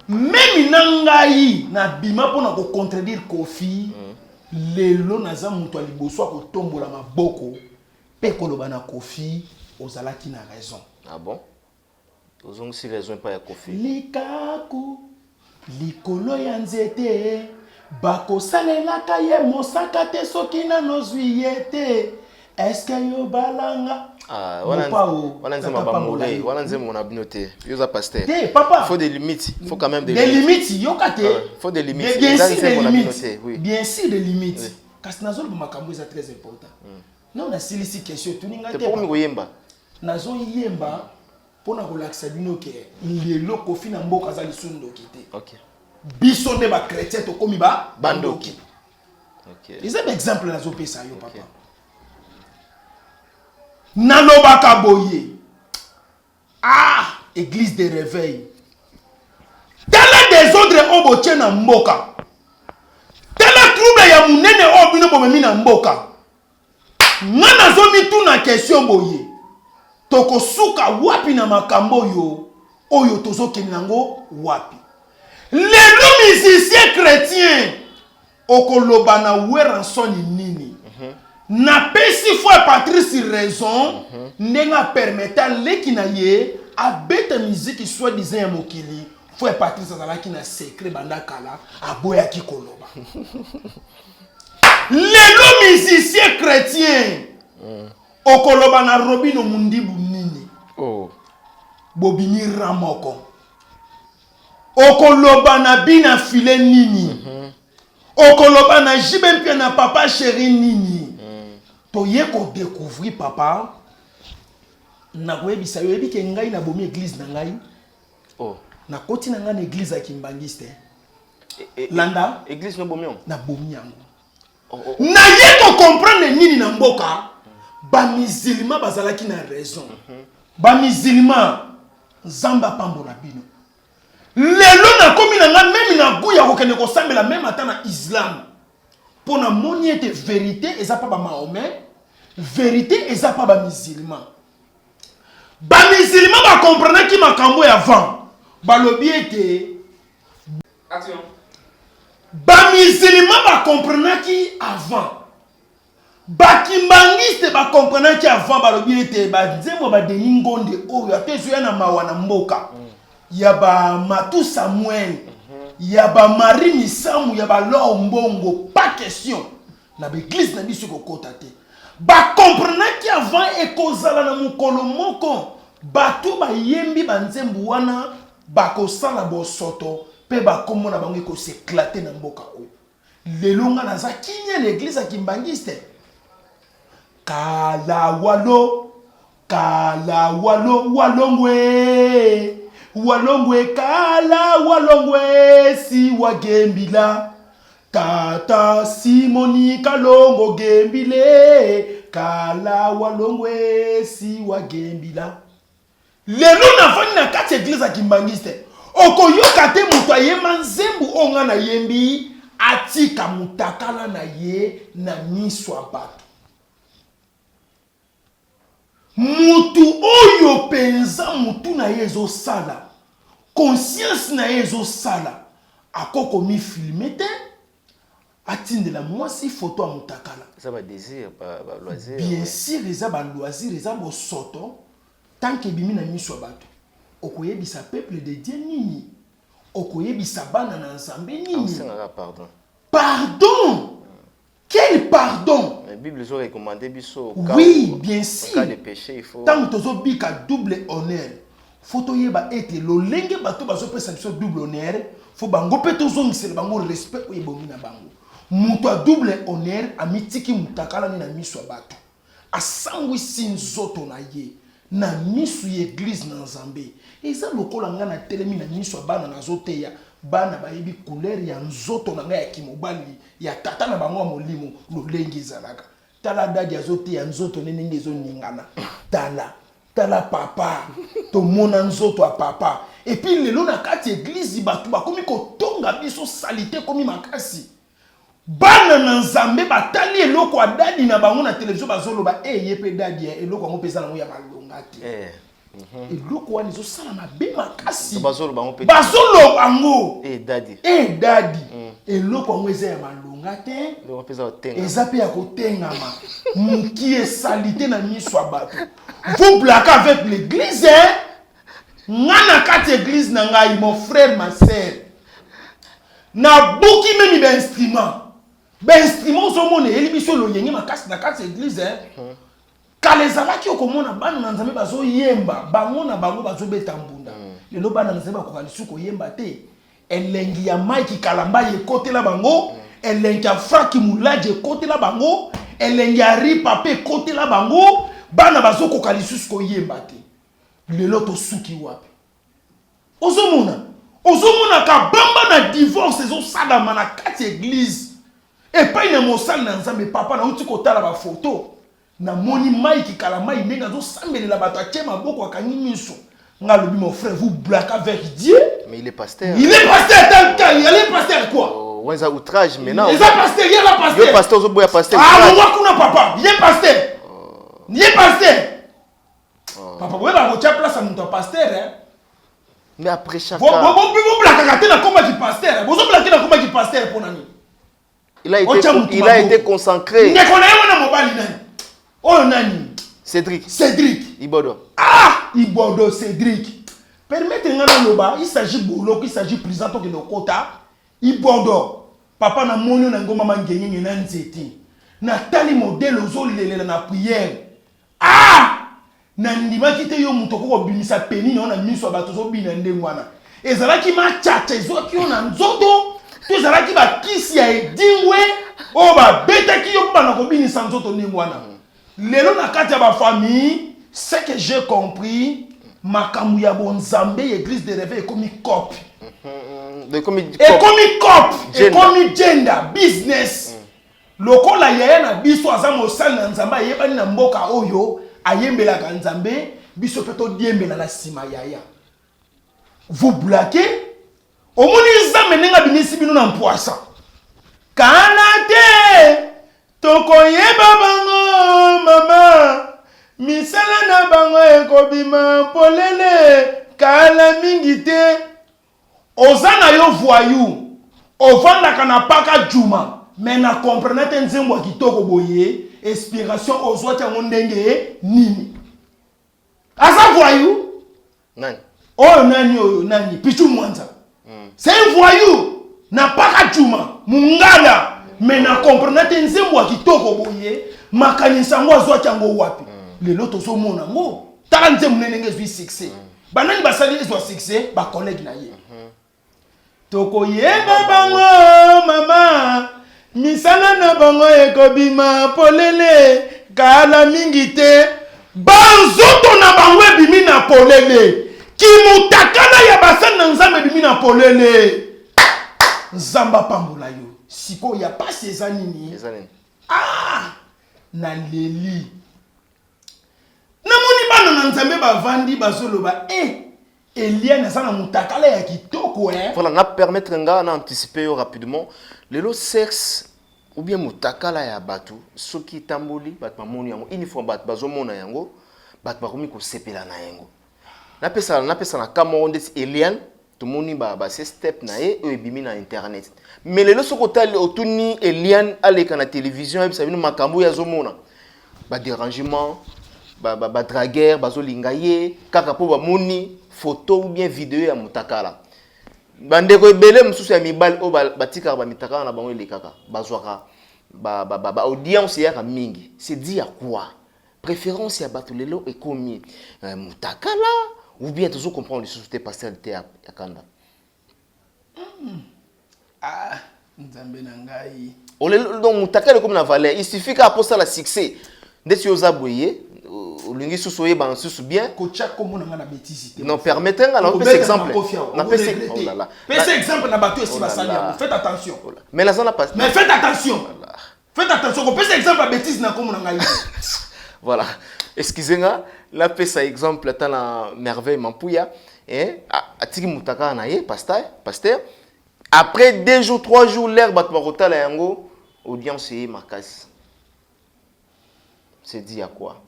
Meme na ngai nabima mpona kocontredire Koffi. Lelo naza moto ya liboso ya kotombola maboko mpe koloba na Koffi: ozalaki na raison. Ah bon, ozongisi raison epai ya Koffi? Likaku likolo ya nzete bakosalelaka ye mosaka te soki nano ozwi ye te. Eske yo balanga? Ah, wana nzembo ya bamore, wana nzembo na bino te. Yo oza pasteur. Te, papa. Faut des limites, faut quand même des, des limites. Yoka te. Faut des limites. Bien sûr des limites, bien sûr des limites, kasi nazoloba makambo eza très important. Non, nasilisi question etuni nga te. Te koyemba. Nazoyemba mpona kolakisa bino ke lelo Koffi na mboka aza lisusu ndoki te. Biso nde bachrétien tokomi ba bandoki. Eza baexemple nazopesa yo papa. Nalobaka boye, ah, église de réveil, tala désordre oyo botie na mboka, tala trouble ya monene oyo bino bomemi na mboka. Nga nazomituna question boye, tokosuka wapi na makambo oyo oyo tozokende nango wapi? Lelo musicien chrétien okoloba na Werrason nini? Napesi frère Patrice raison ndenge apermeta leki na ye abeta miziki soit disant ya mokili. Frère Patrice azalaki na secret banda kala, aboyaki koloba. Lelo musicien chrétien okoloba na Robino Mundibu nini? Oh. Bobimi ra moko. Okoloba na Bina File nini? Okoloba na JB Mpia na Papa Chéri nini? Toye kodécouvrir papa, nakoyebisa yo, oyebi ke ngai nabomi église na ngai. Oh. Nakoti na ngai na église ya Kimbangiste. Landa. Église no bomi yango? Nabomi yango. Oh. Naye kocomprendre nini na mboka, bamisilma bazalaki na raison. Bamisilma, Nzambe apambola bino. Lelo nakomi na nga meme na goût ya kokende kosambela meme ata na islam, mpo namoni ete vérité eza pa bamahomet, vérité eza pa bamisilma. Bamisilma bakomprenaki makambo ya avant, balobi ete bamisilma bakomprenaki avant, bakimbangiste bakomprenaki avant, balobi ete banzembo badeni ngonde oyo ata ezoya na mawa na mboka ya bamatu Samuel, ya bamarie Misamu, ya balor mbongo, pas question na baeglise na biso ekokota te. Bakomprenaki avant ekozala na mokolo moko bato bayembi banzembo wana bakosala bosoto mpe bakombo na bango ekoseklate na mboka oyo. Lelo nga naza kimia na eglise ya Kimbangiste. Kala walo, kala walo, walongwe, walongwe, kala walongwe, si wagembila. Tata Simoni Kalongo gembile, kala walongwe, si wagembila. Lelo nafandi na kati ya eglise ya Kimbangiste, okoyoka te moto ayemba nzembo oyo nga nayembi atika mutakala na ye na miso ya bato. Mutu oyo mpenza mutu na ye ezosala, conscience na ye ezosala, akoko mifilme te atindela mwasi foto ya mutakala. Eza ba désir, ba loisir. Bien sûr eza ba loisir, eza bosoto. Tant que ebimi na miso ya bato, okoyebisa peuple de Dieu nini? Okoyebisa bana na Nzambe nini? Osengaka pardon. Pardon? Quel pardon? La Bible ezo recommander biso. Oui, bien sûr. Cas de péché, il faut. Tant tozobika double honneur, faut toyeba ete lolenge bato bazopesa biso double honneur, faut bango mpe tozongisela bango respect oyo ebongi na bango. Moto ya double honneur amitiki mutakalani na miso ya bato, asangwisi nzoto na ye na miso ya eglise na Nzambe. Eza lokola ngai natelemi na miso ya bana nazoteya, bana bayebi couleur ya nzoto na ngai ya kimobali ya tata na bango ya molimo lolenge ezalaka. Tala dadi azoteya nzoto ne ndenge ezoningana, tala tala papa, tomona nzoto ya papa. Epuis lelo na kati ya eglise bato bakomi kotonga biso, salite ekomi makasi. Bana na Nzambe batali eloko ya dadi na bango na televizio, bazoloba e ye mpe dadi ya eloko yango mpe eza nango ya malonga te. Eloko wana ezosala mabe makasi, bazoloba yango mpe, bazoloba yango dadi, dadi, eloko yango eza ya malonga te, eza mpe ya kotengama moki, esali te na miso ya bato. Vous blaguez avec l'église, hein? Nga na kati église na ngai, mon frère, ma sœur, nabuki memi bainstrument, bainstrument ozomona eyeli biso loyenge makasi na kati ya église, hein? Kala ezalaki okomona bana na Nzambe bazoyemba, bango na bango bazobeta mbunda. Lelo bana na Nzambe bakoka lisusu koyemba te. Elengi ya Mike Kalambayi ekotela bango, elengi ya Frank Mulaji ekotela bango, elengi ya Ripa pe ekotela bango, bana bazokoka lisusu koyemba te. Lelo tosuki wapi? Ozomona, ozomona kabamba na divorce ezosalama na kati ya eglise. Epai na mosali na Nzambe, papa, nauti kotala ba photo, namoni Mike Kalambayi ndenge azosambelela bato, atie maboko, akangi miso. Nga alobi, mon frère, vous blaguez avec Dieu. Mais il est pasteur. Il est pasteur, tant que il est pasteur quoi? Oh, ouais, ça outrage maintenant. Eza pasteur, ye aza pasteur. Yo pasteur ozoboya pasteur. Ah, longwa kuna papa, ye pasteur. Ye pasteur. Oh. Papa, boyeba kotia place ya moto ya pasteur, hein. Mais après chaque boblakaka te na komba ki pasteur, bozoblake na komba ki pasteur mpo na nini? Il a été, il a été consacré. Ndeko na ye wana mobali nani? Oyo nani? Cédric. Cédric. Ibodo. Ah, Ibodo Cédric. Permettez nga naloba, il s'agit boloko, il s'agit prison tokende okota. Ibodo. Papa na moni na ngomba mangengenge na nzete. Natali modèle ozolelela na prière. Ah! Nandimaki te yo moto okoki kobimisa peni na yo na miso ya bato ozobina ndenge wana. Ezalaki macaca ezwaki yo na nzoto to ezalaki bakisi ya edingwe oyo babetaki yo mpo banda kobinisa nzoto ndenge wana. Lelo na kati ya ba famille, ce que j'ai compris, makambo ya bonzambe ya eglise de reveil ekomi cope. Ekomi cope, ekomi gender, business. Lokola yaya na biso aza mosali na Nzambe ayebani na mboka oyo ayembelaka Nzambe, biso pe todiembela na sima yaya. Vous blaguez? Omoni Nzambe ndenge abimisi bino na mpwasa. Kala te tokoyeba bango mama, misala na bango ekobima polele kala mingi te. Oza na yo voyou, ovandaka na paka djuma mais na comprena te nzembo ya kitoko boye inspiration ozwaki yango ndenge nini? Aza voyou? Nani? Oyo nani oyo nani? Pichou Mwanza. C'est un voyou na paka djuma mungala mais na comprena te nzembo ya kitoko boye makanisi yango azwaki yango wapi? Lelo tozomona yango. Tala nzembo nene ndenge ezwi succès. Banani basali ezwa succès? Ba collègues na ye. Tokoyeba bango mama, misala na bango ekobima polele kala mingi te. Banzoto na bango ebimi na polele, kimutakala ya basali na Nzambe ebimi na polele. Nzambe apambola yo. Sikoyo ya pasi eza nini? Eza nini? Ah, naleli. Namoni bana na Nzambe bavandi bazoloba eh Eliane aza na mutakala ya kitoko eh. Voilà, na permettre nga na anticiper yo rapidement. Lelo sexe ou bien mutakala ya batu soki etamboli batu bamoni yango une fois batu bazomona yango batu bakomi kosepela na yango. Napesa napesa na cas moko ndeti Eliane tomoni ba ba step na ye oyo ebimi na internet. Mais lelo soki otali otuni Eliane aleka na télévision ayebisa bino makambo oyo azomona ba dérangement ba ba, ba dragueur bazolinga ye kaka mpo bamoni photo ou bien video ya mutakala. Bandeko ebele mosusu ya mibali oyo batikaka ba mitakala na bango elekaka bazwaka ba, ba, ba, ba audience eyaka mingi. C'est dit à quoi? Préférence ya bato lelo ekomi euh, mutakala ou bien tozo comprendre lisusu te pasteur te ya, ya kanda. Ah, Nzambe na ngai. Olelo donc mutakala ekomi na valeur. Il suffit kaka posala succès. Ndeti yo oza boye olingi susu oyebana susu bien. Kotia kombo na ngai na bêtise te. Non, permettez nga na opesa exemple. Na pesa oh là là. Pesa exemple na bato esi basali yango. Faites attention. Oh Mais naza na Mais faites attention. Oh Faites attention, kopesa exemple ya bêtise na kombo na ngai. Voilà. Excusez nga, la pesa exemple ata na Merveille Mampuya, eh, atiki mutakala na ye pasteur, pasteur. Après 2 jours, 3 jours, l'air bato bakotala yango, audience ye makasi. C'est dit à quoi?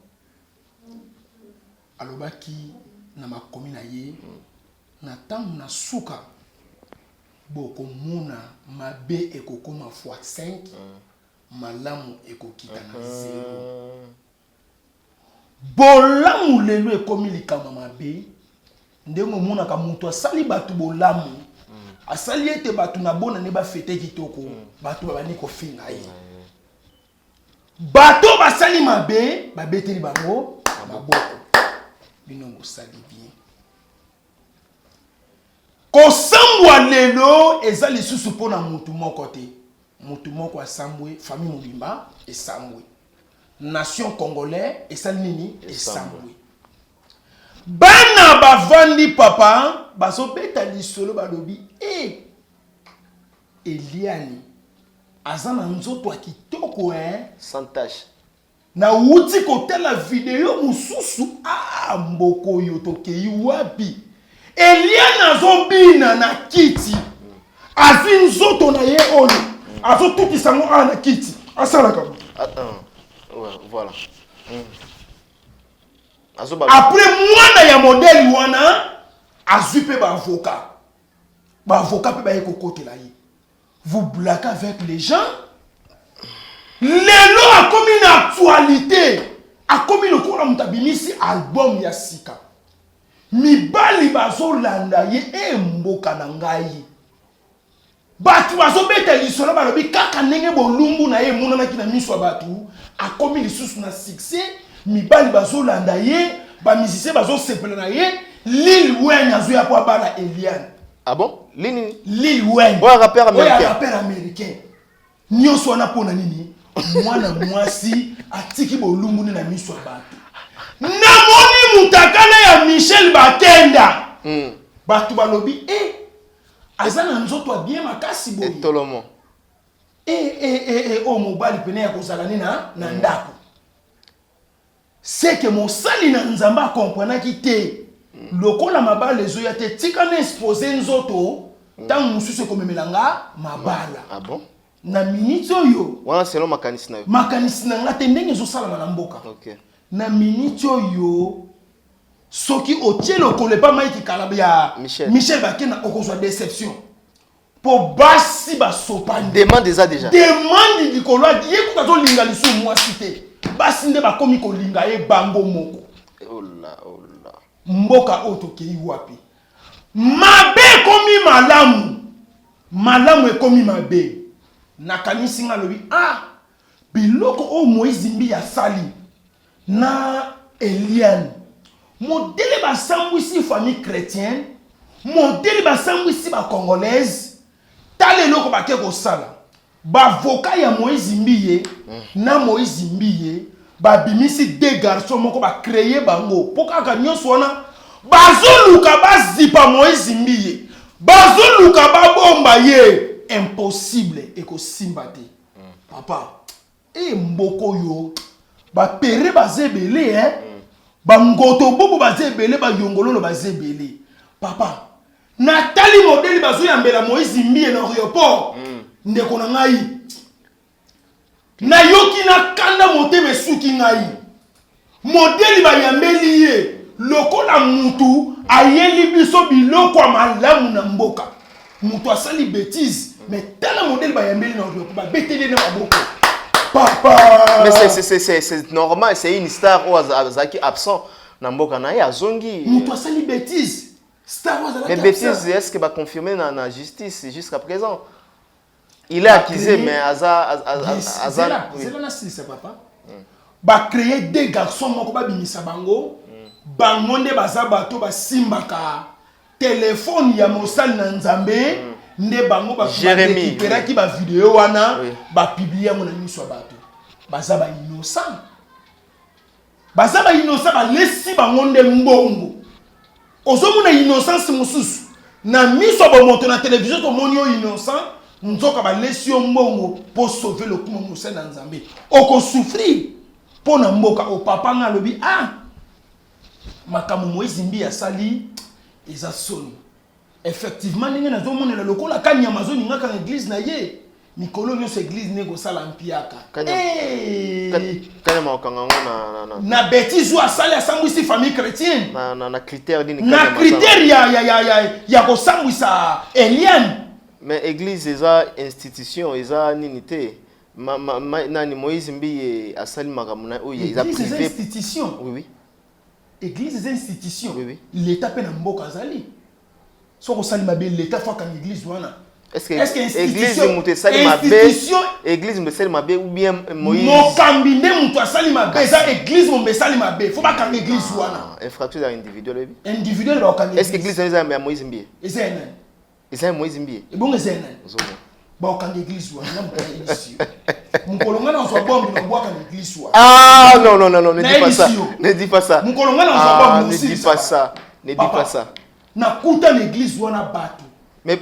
Alobaki na makomi na ye na ntango na suka bokomona mabe ekokoma fois 5 malamu ekokita na 0. Bolamu lelo ekomi likambo mabe ndenge omonaka moto asali bato bolamu asali ete bato na bona nde bafete kitoko bato babandi kofinga ye. Bato basali mabe babeteli bango maboko. Bino bosali bien. Kosambwa lelo eza lisusu mpo na mutu moko te. Mutu moko asambwe, famille mobimba esambwe. Nation congolais esali nini? Esambwe. Bana bavandi papa bazobeta lisolo balobi e Eliane. Aza na nzoto ya kitoko hein. Sans tache. Nawuti kotala video mosusu ah mboka oyo tokei wapi? Eliane azobina na kiti azwi nzoto na ye oyo azotutisa yango awa na kiti asalaka ah, ah, voilà. Mm. Après mwana ya modele wana azwi mpe baavocat baavocat mpe baye kokotela ye vous blaguez avec les gens lelo akomi na actualité akomi lokola moto abimisi album ya sika mibali bazolanda ye e mboka na ngai bato bazobeta lisolo balobi kaka ndenge bolumbu na ye emonanaki na miso ya bato akomi lisusu na succès mibali bazolanda ye bamusicien bazosepela na ye lil wayne azoya mpo abala eliane Ah bon? Lini? Lil Wayne. Oyo rappeur américain. Oyo rappeur américain. Nyonso wana mpo na nini? Mwana mwasi atiki bolumbu ne na miso ya bato. Namoni mutakala ya Michel Bakenda. Bato balobi eh aza na nzoto ya bien makasi boye. Etolomo. Eh eh eh eh oyo mobali pene ya kozala ne na na ndako. C'est que mosali na Nzambe a comprenaki te lokola mabala ezoya te tika na expose nzoto ntango mosusu ekomemela nga mabala. Ah bon? Na minute oyo wana selon makanisi na yo. Makanisi na nga te ndenge ezosalama na mboka. Okay. Na minute oyo soki otie lokolo epa Mike Kalaba ya Michel, Michel Bakenda okozwa deception. Po basi basopani. Demande eza dejà. Demande likolo ye kutu azolinga lisusu mwasi te. Basi nde bakomi kolinga ye bango moko. Ola ola. Mboka oyo tokei wapi? Mabe ekomi malamu. Malamu ekomi mabe. Nakanisi nga lobi ah biloko oyo Moïse Mbiye asali na Eliane modele basambwisi famille chretienne modele basambwisi ba congolaise tala eloko bake kosala bavoka ya Moïse Mbiye na Moïse Mbiye babimisi deux garçons moko ba créer bango mpo kaka nyonso wana bazoluka bazipa Moïse Mbiye bazoluka babomba ye impossible ekosimba te papa Eh mboka oyo ba pere baza ebele hein. Mm. Ba ngoto bobo baza ebele ba yongololo baza ebele. Papa natali modeli bazoyambela Moïse Mbiye na aéroport. Mm. Ndeko na ngai nayoki na kanda motema esuki ngai modeli bayambeli ye lokola mutu ayeli biso biloko ya malamu na mboka mutu asali betise mais tala modeli bayambeli na aéroport babeteli ye na maboko papa mais c'est normal c'est une star oyo azalaki absent na mboka na ye azongi mutu asali betise star oyo azalaki mais betise est ce que baconfirme na, na justice jusqu'à présent Il est accusé mais aza aza zela na silisa papa. Ba créer deux garçons moko ba bimisa bango. Bango nde baza bato basimbaka telefone ya mosali na Nzambe nde bango ba récupéraki ba video wana ba publier yango na miso ya bato. Baza ba innocent. Baza ba innocent balesi bango nde mbongo. Ozomona innocence mosusu na miso ya bomoto na television tomoni yo innocent nzoka balesi yo mbongo mpo sauver lokumu mosali na Nzambe. Okosouffrir mpo na mboka o papa nga alobi ah makambo Moïse Mbiye asali eza soni. Effectivement ndenge nazomonela lokola kanyama azoningaka na eglise na ye mikolo nyonso eglise nde ekosala mpiaka kanyama okanga yango na, na, na betise oyo asali asambwisi famille chrétienne na, na, na critère nini na critère ya, ya, ya, ya, ya kosambwisa Eliane mais église eza institution eza nini te ma, ma, ma, nani Moïse Mbiye asali makambo na oyo eza privé institution oui, oui. Eglise eza institution. Oui, oui. L'État pe na mboka azali. Soki osali mabe l'État faut akanga église wana. Est-ce que, Est-ce que église moto esali mabe église moto esali mabe ou bien Moïse mokambi nde moto asali mabe eza église mombe esali mabe faut bakanga église ah, wana. Infraction eza individuel oyebi. Individuel bakanga. Est-ce que église eza ya Moïse Mbiye? Eza ya nani? Eza ya Moïse Mbiye. Ebongo eza ya nani? Ozomona. Bakokanga église wana nga moto nayebisi yo. Mokolo nga nazwa bombe na bwaka na église wana. Ah non non non non ne dis pas ça. Ne dis pas ça. Mokolo nga nazwa bombe ne dis pas ça. Ne dis pas ça. Nakuta na église wana bato. Mais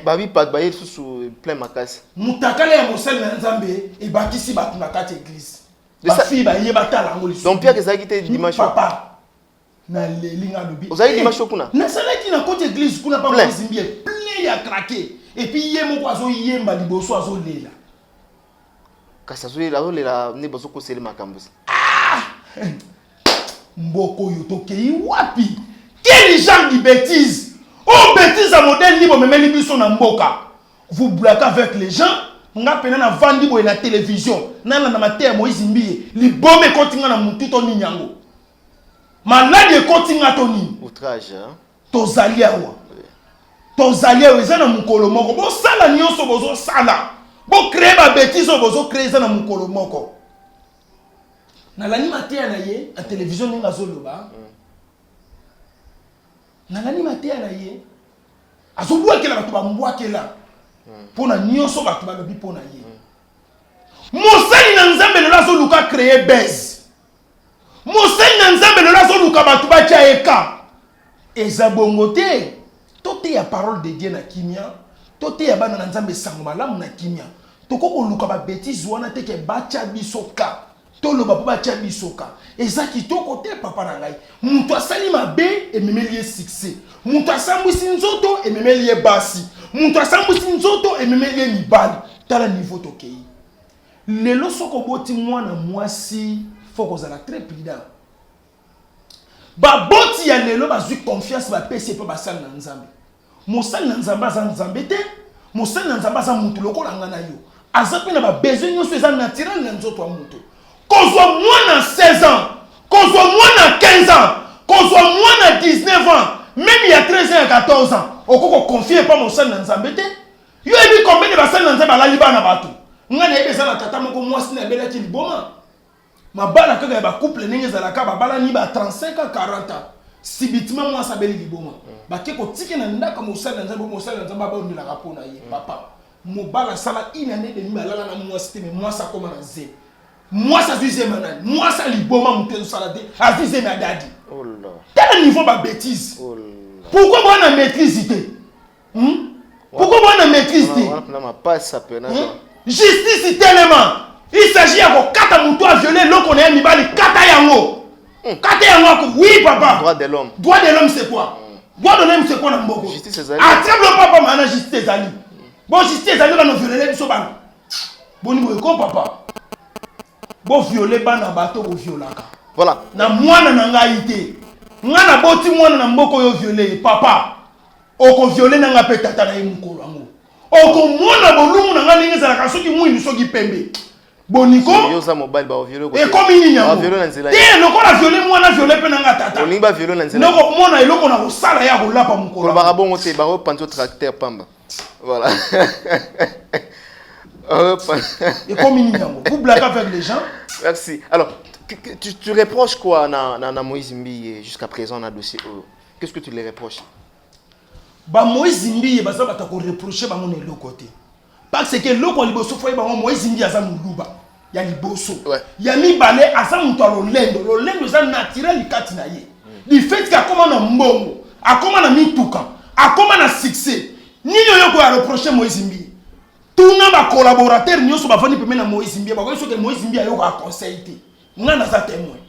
babi bato baye lisusu plein makasi. Mutakala ya mosali na Nzambe ebakisi bato na kati église. Bafille baye batala yango lisusu. Donc Pierre ezalaki te dimanche. Papa naleli nga lobi. Ozalaki dimanche kuna? Nasalaki na koti église kuna pa Moïse Mbiye plein ya craquer et puis ye moko azoyemba liboso azolela. Kasi azolela nde bazokosela makambo. Ah! Mboko oyo tokei wapi? Quel genre de bêtise? Oh bêtise ya modèle nini bomemeli biso na mboka? Vous blaguez avec les gens. Nga pena na vandi boye na télévision, nalanda mateya ya Moïse Mbiye, liboma ekoti nga na mutu to nini yango? Maladi ekoti nga to nini? Outrage, hein? Tozali awa. Tozali awa eza na mokolo moko. Bosala nyonso bozosala. Bo créer ba bêtises oyo bozo créer eza na mokolo moko. Nalandi mateya na ye na télévision ndenge azoloba. Nalandi mateya na ye azobwakela bato bambwakela mpo na nyonso bato balobi mpo na ye. Mosali na Nzambe lelo azoluka créer buzz. Mosali na Nzambe lelo azoluka bato batya ye ka. Eza bongo te. Toteya parole de Dieu na kimia, toteya bana na Nzambe sango malamu na kimia. Tokoki koluka ba betises wana te ke batya biso ka. Toloba mpo batya biso ka. Eza kitoko te papa na ngai. Moto asali mabe ememeli ye succès. Moto asambwisi nzoto ememeli ye basi. Moto asambwisi nzoto ememeli ye mibali. Tala niveau tokei. Lelo soki oboti mwana mwasi faut kozala très prudent. Baboti ya lelo bazwi confiance bapesi epa basali na Nzambe. Mosali na Nzambe aza Nzambe te, mosali na Nzambe aza mutu lokola nga na yo. Aza pe na ba besoin nyonso eza naturel na nzoto ya mutu. Kozwa mwana 16 ans, kozwa mwana 15 ans, kozwa mwana 19 ans, meme ya 13 ans ya 14 ans, okoki ko confier epa mosali na Nzambe te. Yo oyebi combien de basali na Nzambe alali bana bato? Nga nayebi eza na tata moko mwasi na abelaki liboma. Mabala kaka ya ba couple ndenge ezalaka babalani ba 35 ans 40 ans. Subitement mwasi abeli liboma. Bake kotike na ndako mosali na Nzambe, mosali na Nzambe abondelaka mpo na ye. Papa, mobali asala une année demi balala na mwasi te mais mwasi akoma na zemi. Mwasi azwi zemi ya nani? Mwasi ya liboma moto ezosala te, azwi zemi ya dadi. Oh là. Tala niveau ba bêtises. Oh là. Pourquoi bwana maîtrise te? Pourquoi bwana maîtrise te? Wana mapasa pena. Justice telema. Il s'agit ya kokata moto a violé eloko na ye mibali, kata yango. Kata yango ako. Oui papa. Droit de l'homme. Droit de l'homme c'est quoi? Droit de l'homme c'est quoi na mboko? Justice ezali. Atiable papa mana justice ezali. Bon justice ezali bana violé biso bana. Boni boye ko papa. Bo violé bana bato bo violaka. Voilà. Na mwana na ngai te. Nga na boti mwana na mboko yo violé ye papa. Oko viole na nga pe tata na ye mukolo yango. Okomona bolumbu na nga ndenge ezalaka soki mwindu soki pembe. Boniko. Yo oza mobali ba viole ko. Ekomi nini yango? Ba viole na nzela. Te lokola viole mwana viole pe na nga tata. Olingi ba viole na nzela. Noko mona eloko na kosala ya kolapa mukolo. Kolobaka bongo te ba panzo tracteur pamba. Voilà. Ekomi nini yango? Vous blaguez avec les gens. Merci. Alors, tu reproches quoi na Moïse Mbiye jusqu'à présent na dossier oyo? Qu'est-ce que tu les reproches? Ba Moïse Mbiye baza bato ya ko reprocher bango na eloko te. Parce que eloko ya liboso fo yeba bango Moïse Mbiye aza moluba ya liboso. Ya mibale aza moto ya lolendo. Lolendo eza naturel kati na ye. Du fait que akoma na mbongo, akoma na mituka, akoma na succès. Nini oyo ko ya reprocher Moïse Mbiye? Tuna ba collaborateurs nyonso bavandi pembeni na Moïse Mbiye, bakoki soki Moïse Mbiye ayokaka conseil te. Nga naza témoin.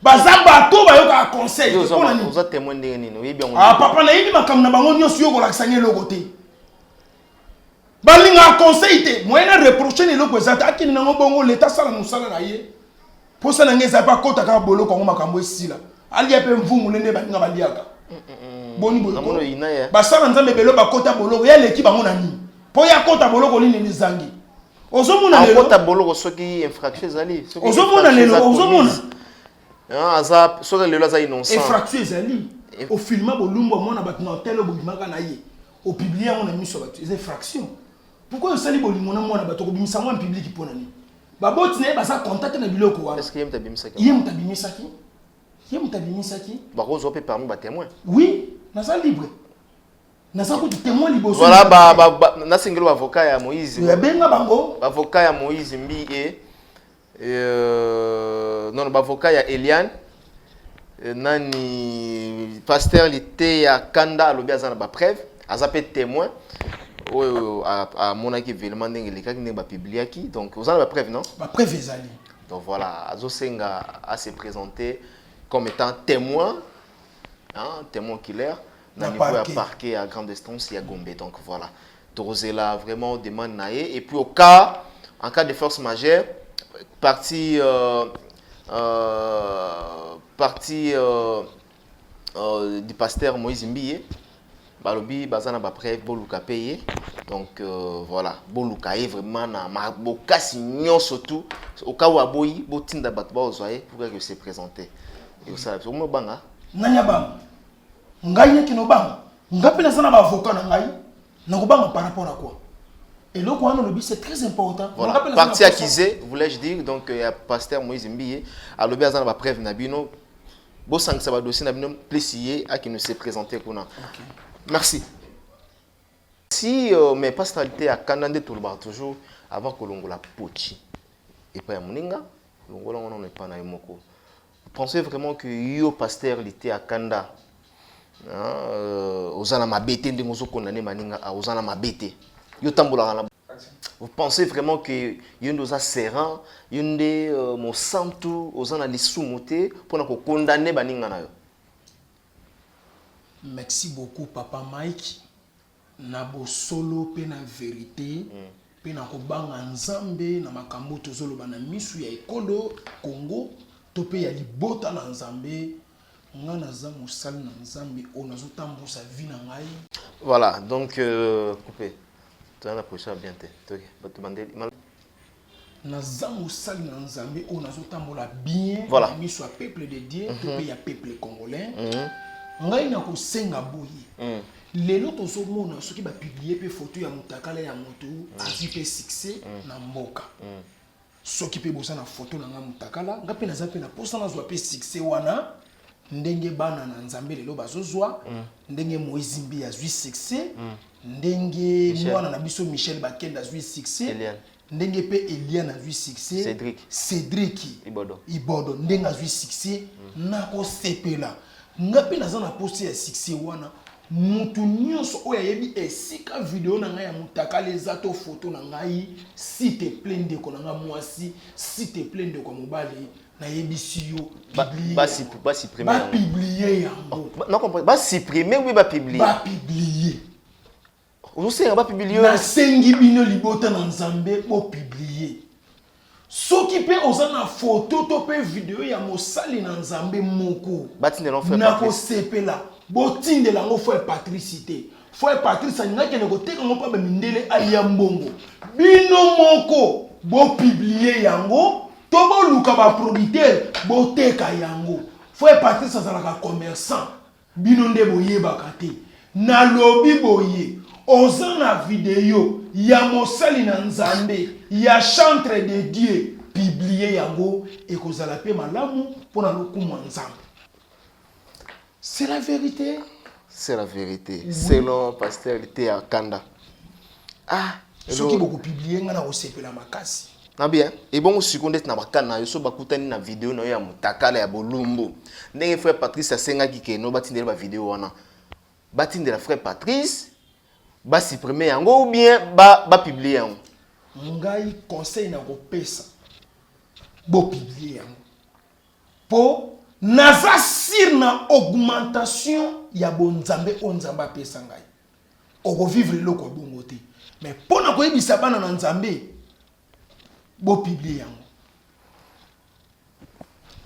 Baza bato bayokaka conseil te. Pona nini? Oza témoin ndenge nini? Oyebi yango? Ah papa, nayebi makambo na bango nyonso, yo kolakisa ngai eloko te. Balingaka conseil te. Moyen na reprocher na eloko eza te. Akende nango bongo, l'État asala mosala na ye. Posa na ngai eza pe akota kaka boloko yango makambo esila. Alia pe mvungu nde baninga baliaka. Boni boye ko? Basala Nzambe ebele bakota boloko, ye aleki bango na nini? Po ye akota boloko nini ezangi? Ozomona lelo akota boloko soki infraction ezali, soki ozomona lelo, ozomona aza soki lelo aza innocent. Infraction ezali ofilma bolumbu ya mwana bato na hotel oyo bobimaka na ye, opublie yango na miso ya bato, eza infraction. Pourquoi osali bolingo na mwana bato, okobimisa yango en public mpo na nini? Baboti na ye baza contact na biloko wana. Est-ce que ye moto abimisaki? Ye moto abimisaki. Ye moto abimisaki. Bakozwa mpe parmi ba témoins. Oui, naza libre. Naza kutu témoin liboso. Voilà, ba, ba, ba, nasengeli ba avocat ya Moïse. Ya benga bango. Ba avocat ya Moïse Mbiye. Non, ba avocat ya Eliane. Nani pasteur Liteya Kanda alobi aza na ba preuve. Aza pe témoin oyo amonaki événement ndenge elekaki, ndenge bapubliaki. Donc oza na bapreuve, non? Bapreuve ezali. Donc voilà, azosenga à se présenter comme étant témoin, hein, témoin oculaire na Na niveau ya parquet. Parquet à grande instance ya Gombe. Donc voilà, tokozela vraiment demande na ye. Et puis au cas en cas de force majeure, partie du pasteur Moïse Mbiye, balobi baza na bapreuve, boluka mpe ye. Donc voilà, boluka ye vraiment na bokasi nyonso tout. Au cas où aboyi, botinda bato baozwa ye pour que se présenter. Ekosala biso omobanga. Nani abanga ngai? Neti nobanga nga mpe naza na baavocat na ngai, nakobanga par rapport à quoi? Eloko wana olobi, c'est très important. Voilà. Nga mpe naza na Partie posa- accusée, voulais-je dire. Donc il y a pasteur Moïse Mbiye alobi aza na bapreuve na bino, bosangisa badossier na bino plus ye akende se présenter kuna. Merci. Si mais pasteur ya kanda nde tolobaka toujours, avant kolongola pochi epai ya moninga, longola wana ono epai na yo moko. Pensez vraiment que yo, pasteur Lite ya kanda, hein, oza na mabe te ndenge ozokondane maninga? Ah, oza na mabe te, yo tambolaka na. Vous pensez vraiment que yo nde oza serein, yo nde mosantu, oza na lisumu te mpona kokondane baninga na yo? Merci beaucoup, papa Mike. Na bosolo mpe na vérité mpe na kobanga Nzambe na makambo tozoloba na misu ya ekolo Congo to mpe ya libota na Nzambe, nga naza mosali na Nzambe oyo nazotambusa vie na ngai. Voilà, donc coupé, toza na position ya bien te. Toke bato bandeli. Naza mosali na Nzambe oyo nazotambola bien na miso ya peuple de Dieu to mpe ya peuple congolais. Ngai nakosenga boye: lelo tozomona soki bapublier mpe foto ya motakala ya moto azwi mpe succès na mboka. Soki mpe boza na foto na ngai motakala, nga mpe naza mpe na mposa nazwa mpe succès wana ndenge bana na Nzambe lelo bazozwa, ndenge Moïse Mbi azwi succès, ndenge Michel. mwana na biso Michel Bakende azwi succès, Eliane. ndenge mpe Eliane azwi succès, Cédric. Cédric Ibodo. Ibodo ndenge azwi succès. Nakosepela, nga mpe naza na posa ya succès wana. Mutu nyonso oyo ayebi esika video na ngai ya motakala eza to foto na ngai, s'il te plaît, ndeko na ngai mwasi, s'il te plaît, ndeko ya mobali, nayebisi yo, publier yango. Basupprime yango. Bapublier yango. Non, comprendre, basupprime oui, bapublier. Bapublier. Ozosenga bapublier? Nasengi bino, libota na Nzambe, bopublier. Soki mpe oza na foto to mpe video ya mosali na Nzambe moko, batindela frère Patrice. Nakosepela botindela yango frère Patrice te. Frère Patrice alingi akende koteka yango mpo bamindele alia mbongo. Bino moko bopublier yango to boluka baproducteur boteka yango. Frère Patrice azalaka commerçant, bino nde boyebaka te. Nalobi boye: oza na video ya mosali na Nzambe, ya chantre de Dieu, publier yango, ekozala mpe malamu mpona lokumu ya Nzambe. C'est la vérité. C'est la vérité selon pasteur Lite ya kanda. Ah. Soki bokopublier, ngai na kosepela makasi. Na bien. Ebongo sikoyo ndeti na bakana na yo, so bakutani na video na yo ya motakala ya bolumbu, ndenge frère Patrice asengaki ke no batindela bavideo wana, batindela frère Patrice, basupprime yango ou bien bapublier yango? Ngai conseil na kopesa, bopublier yango, mpo naza sûr na augmentation ya bonzambe oyo Nzambe apesa ngai. Okovivre eloko ya bongo te. Mais mpo na koyebisa bana na Nzambe, bopublier yango,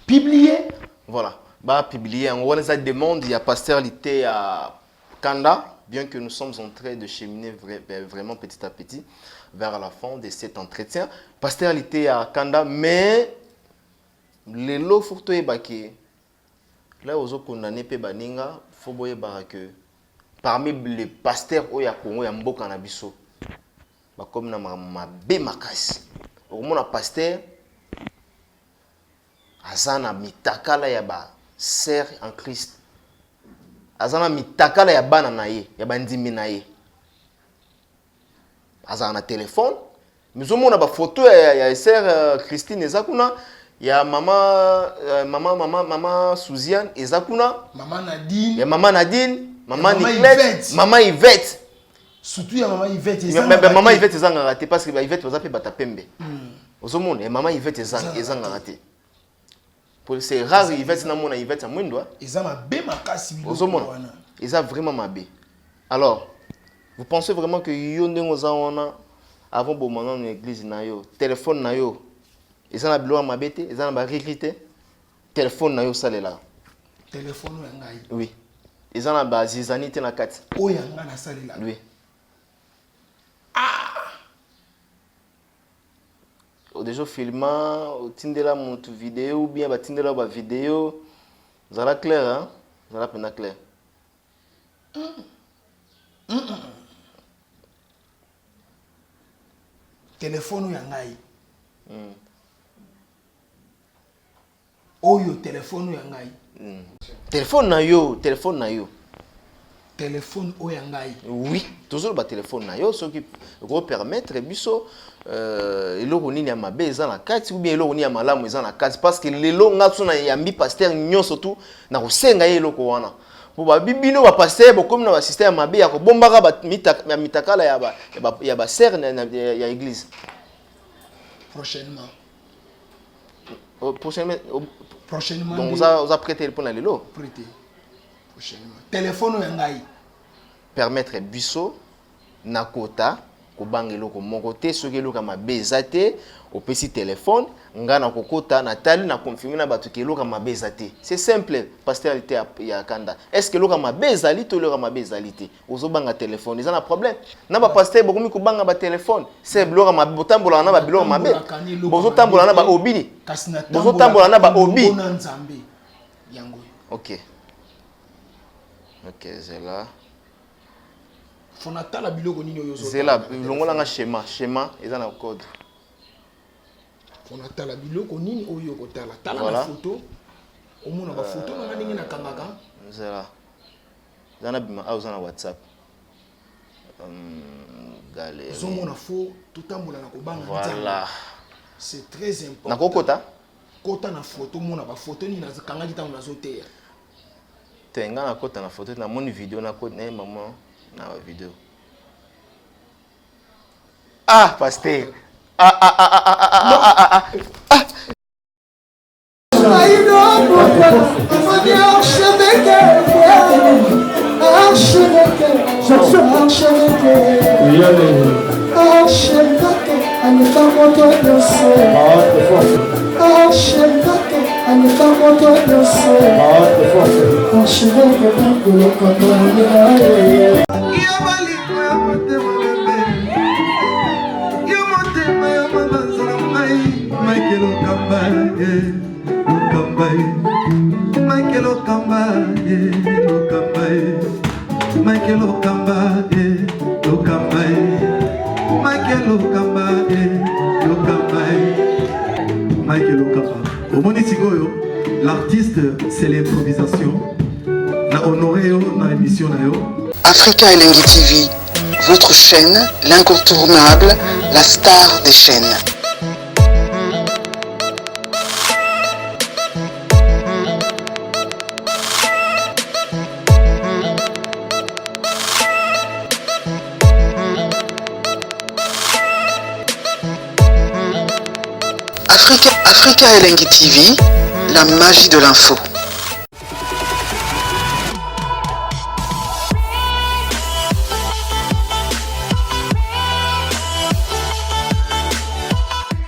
publier. Voilà, bapublier yango. Wana eza demande ya pasteur Lite ya kanda. Bien que nous sommes en train de cheminer vraiment petit à petit vers la fin de cet entretien, pasteur Lite ya kanda, mais lelo faut toyebaki là ozokondane mpe baninga. Faut boyebaka que parmi les pasteurs oyo ya Congo, ya mboka na biso, bakomi na makambo mabe makasi. Okomona pasteur aza na mitakala ya basœur en Christ, aza na mitakala ya bana na ye, ya bandimi na ye, azala na telefone. Mizomona bafoto ya sœur Christine eza kuna, ya mama Suziane eza kuna, mama Nadine, ya mama Nadine. Mama Niclette, Mama Yvette. Surtout ya Mama Yvette ezangaka. Mama Yvette ezangaka te parce que ba Yvette baza pe bata pembe. Ozomona, eh, Mama Yvette ezangaka te. Po c'est rare Yvette namona Yvette ya mwindo. Eza mabe makasi biloko wana. Eza vraiment mabe. Alors, vous pensez vraiment que yo ndenge oza wana avant boma nanu église na yo, téléphone na yo eza na biloko ya mabe te, eza na ba riri te? Téléphone na yo osalelaka? Téléphone ya ngai. Oui. Eza na ba zizani te na kati. Oyo ya ngai nasalelaka. Oui. Ah! Déjà filma, otindela mutu vidéo ou bien batindela ba vidéo. Zala clair hein? Zala pena clair. Téléphone ya ngai. Oyo téléphone ya ngai. Téléphone na yo, téléphone na yo. Téléphone oyo ya ngai. Oui, tozoloba téléphone na yo soki ekopermettre biso eloko nini ya mabe eza na kati ou bien eloko nini ya malamu eza na kati, parce que lelo nga so na yambi pasteur nyonso tu na kosenga ye eloko wana. Po babi bino ba pasteur bokomi na ba système ya mabe ya kobombaka ba ya mitakala ya ba, ya ba, ya ba sœur na, na, ya, ya église. Prochainement. Oh, prochainement. Oh, prochainement. Donc oza, oza prêté pour na lelo. Prêté. Prochainement. Téléphone ya ngai. Permettre biso na kota kobanga eloko moko te, soki eloko ya mabe eza te, opesi téléphone, nga na kokota, natali, na confirmer na bato ke eloko ya mabe eza te. C'est simple, pasteur te ya kanda. Est-ce que eloko ya mabe ezali to eloko ya mabe ezali te? Ozobanga téléphone, eza na problème. Na ba pasteur bokomi kobanga ba téléphone, c'est biloko ya mabe, botambolaka na ba biloko ya mabe. Bozotambola na ba obini. Bozotambola na ba obi. OK. OK, zela. Faut natala biloko nini oyo ozotala Zela, na téléphone. longola nga schéma, schéma eza na code. Faut natala biloko nini oyo okotala. Tala Voilà. na photo. Omona ba photo na nga ndenge nakangaka. Zela. Zela na bima awa oza na WhatsApp. Galerie. Ozomona fo totambola na kobanga Voilà. Nzambe. C'est très important. Nakokota? Kota na photo, mona ba photo nini nakangaki ntango nazoteya. Te, nga nakota na photo, namoni video, nakota na ye maman na ba video. Ah, pasteur. Ah, ah, ah, ah, ah, ah, ah, ah, ah, ah. Omoni sikoyo, l'artiste c'est l'improvisation. Na honoré yo na émission na yo. Africa Elengi TV, votre chaîne, l'incontournable, la star des chaînes. Africa Elengi TV, la magie de l'info.